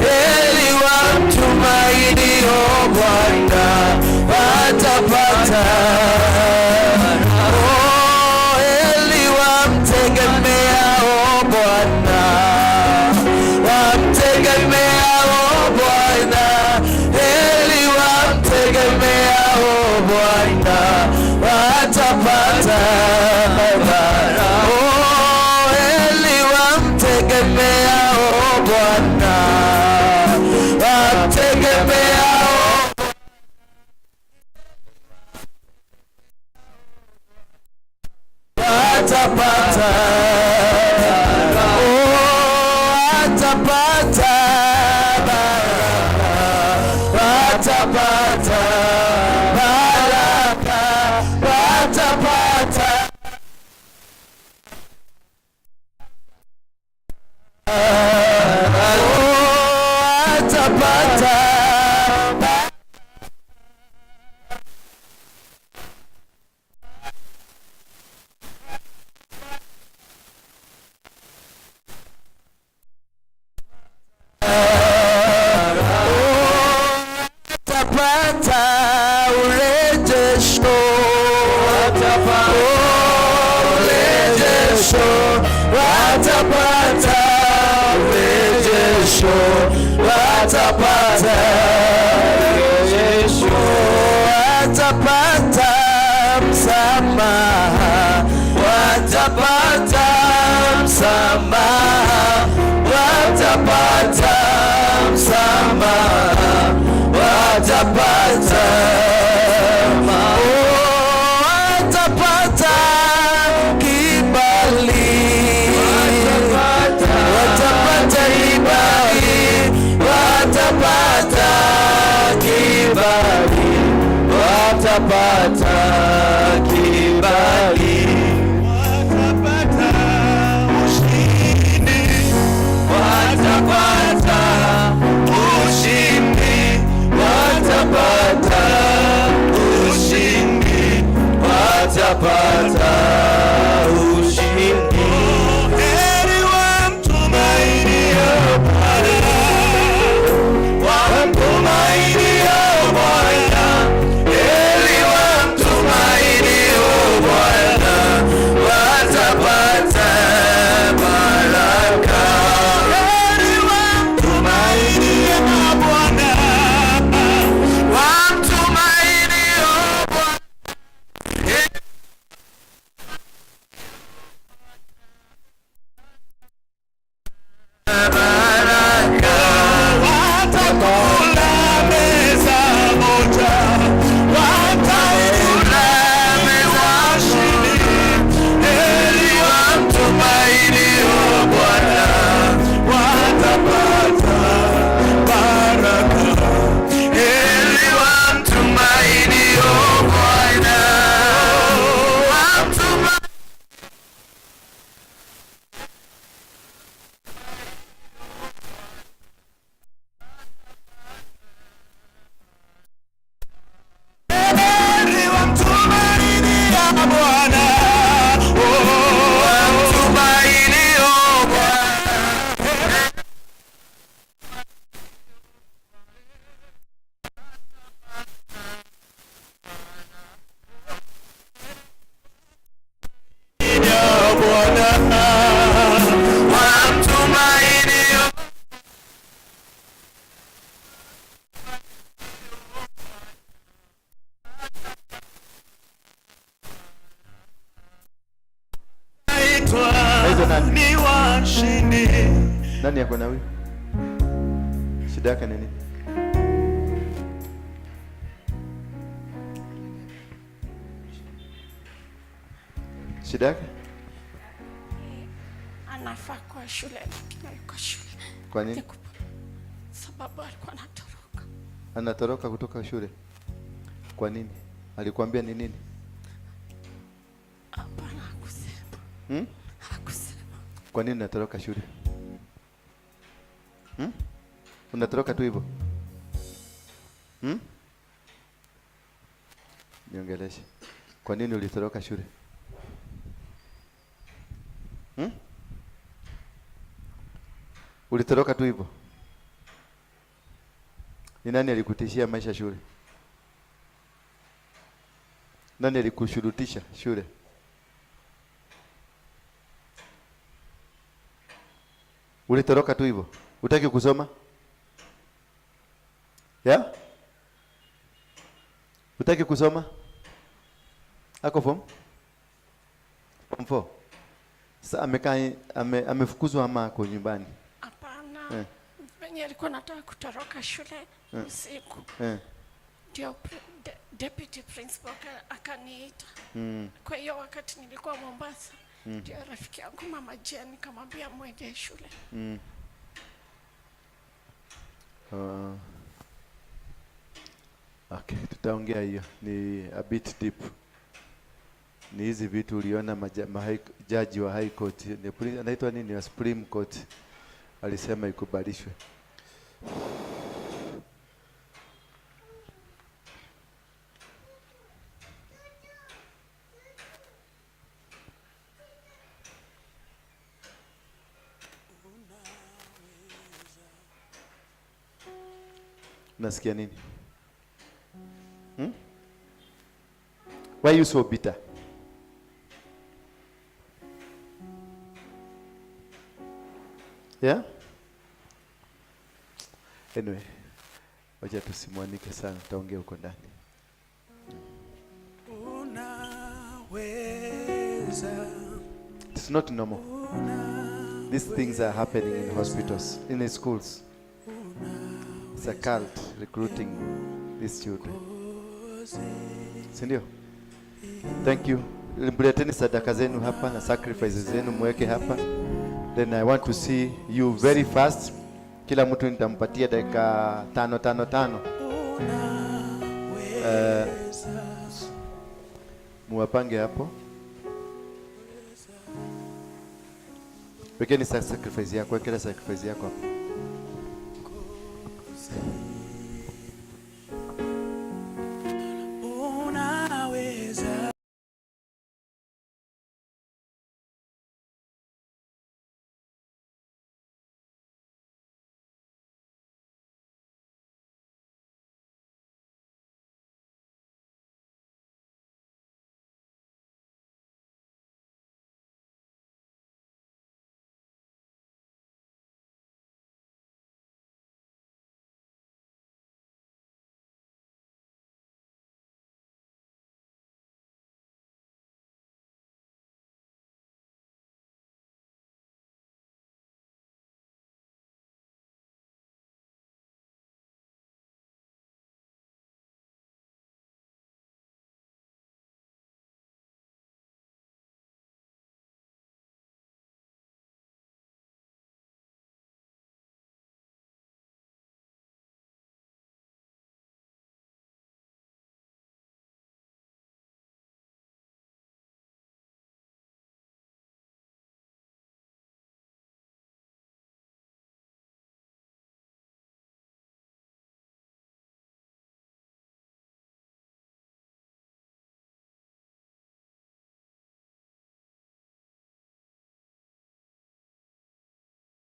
Heri wamtumainio Bwana. Watapata. Oh, heri wamtegemeao Bwana. Wamtegemeao Bwana. Heri wamtegemeao Bwana. Watapata. Oh, heri wamtegemeao Bwana. Wamtegemeao. Watapata. Oh, watapata baraka, watapata baraka, watapata. Oh, watapata. Watapata urejesho, urejesho, watapata urejesho, watapata urejesho, watapata msamaha, watapata msamaha, watapata msamaha, watapata. Oh, watapata kibali, watapata kibali, watapata kibali, watapata kibali. Watapata ushindi, Watapata ushindi, watapata ushindi, watapata ushindi. Heri wamtumainio Bwana, Wamtumainio Bwana, heri wamtumainio Bwana, watapata baraka. Heri wamtumainio Bwana, Wamtumainio Bwana. Baraka. Watakula meza moja, wataikula meza washindi. Heri wamtumainio Bwana, Watapata baraka. Heri wamtumainio Bwana, Heri wamtumainia Bwana, oh, wamtumainio Bwana. Bwana. Wamtumainio. Naitwa Naitwa nani? ni washindi. Nani yako na huyu? Shida yake ni nini? Shida yake? Anafaa kuwa shule lakini alikuwa shule. Kwa nini? Sababu alikuwa anatoroka. Anatoroka kutoka shule. Kwa nini? Alikwambia ni nini? Hapana, hakusema. Hmm? Hakusema. Kwa nini unatoroka shule? Hmm? Unatoroka tu hivyo? Hmm? Niongeleshe. Kwa nini ulitoroka shule? Ulitoroka tu hivyo? Ni nani alikutishia maisha shule? Nani alikushurutisha shule? Ulitoroka tu hivyo? Hutaki kusoma? Yeah? Hutaki kusoma? Ako form? Form 4. Sasa amekaa amefukuzwa ama ako nyumbani? Hapana. Venye alikuwa anataka kutoroka shule usiku. Ndio deputy principal akaniita. Kwa hiyo wakati nilikuwa Mombasa, ndio rafiki yangu Mama Jane nikamwambia mwende shule. Okay, tutaongea hiyo. Ni a bit deep. Ni hizi vitu uliona jaji wa High Court, ni anaitwa nini, wa Supreme Court alisema ikubalishwe. Nasikia nini? Why you so bitter? Yeah? Anyway, wacha tusimwanike sana, tutaongea huko ndani. Unaweza. It's not normal. These things are happening in hospitals, in the schools. It's a cult recruiting these children. Si ndio? Thank you. Mleteni sadaka zenu hapa na sacrifices zenu mweke hapa. Then I want to see you very fast. Kila mtu nitampatia dakika 5 5 5. Muwapange hapo. Wekeni sacrifice yako, wekele sacrifice yako hapo.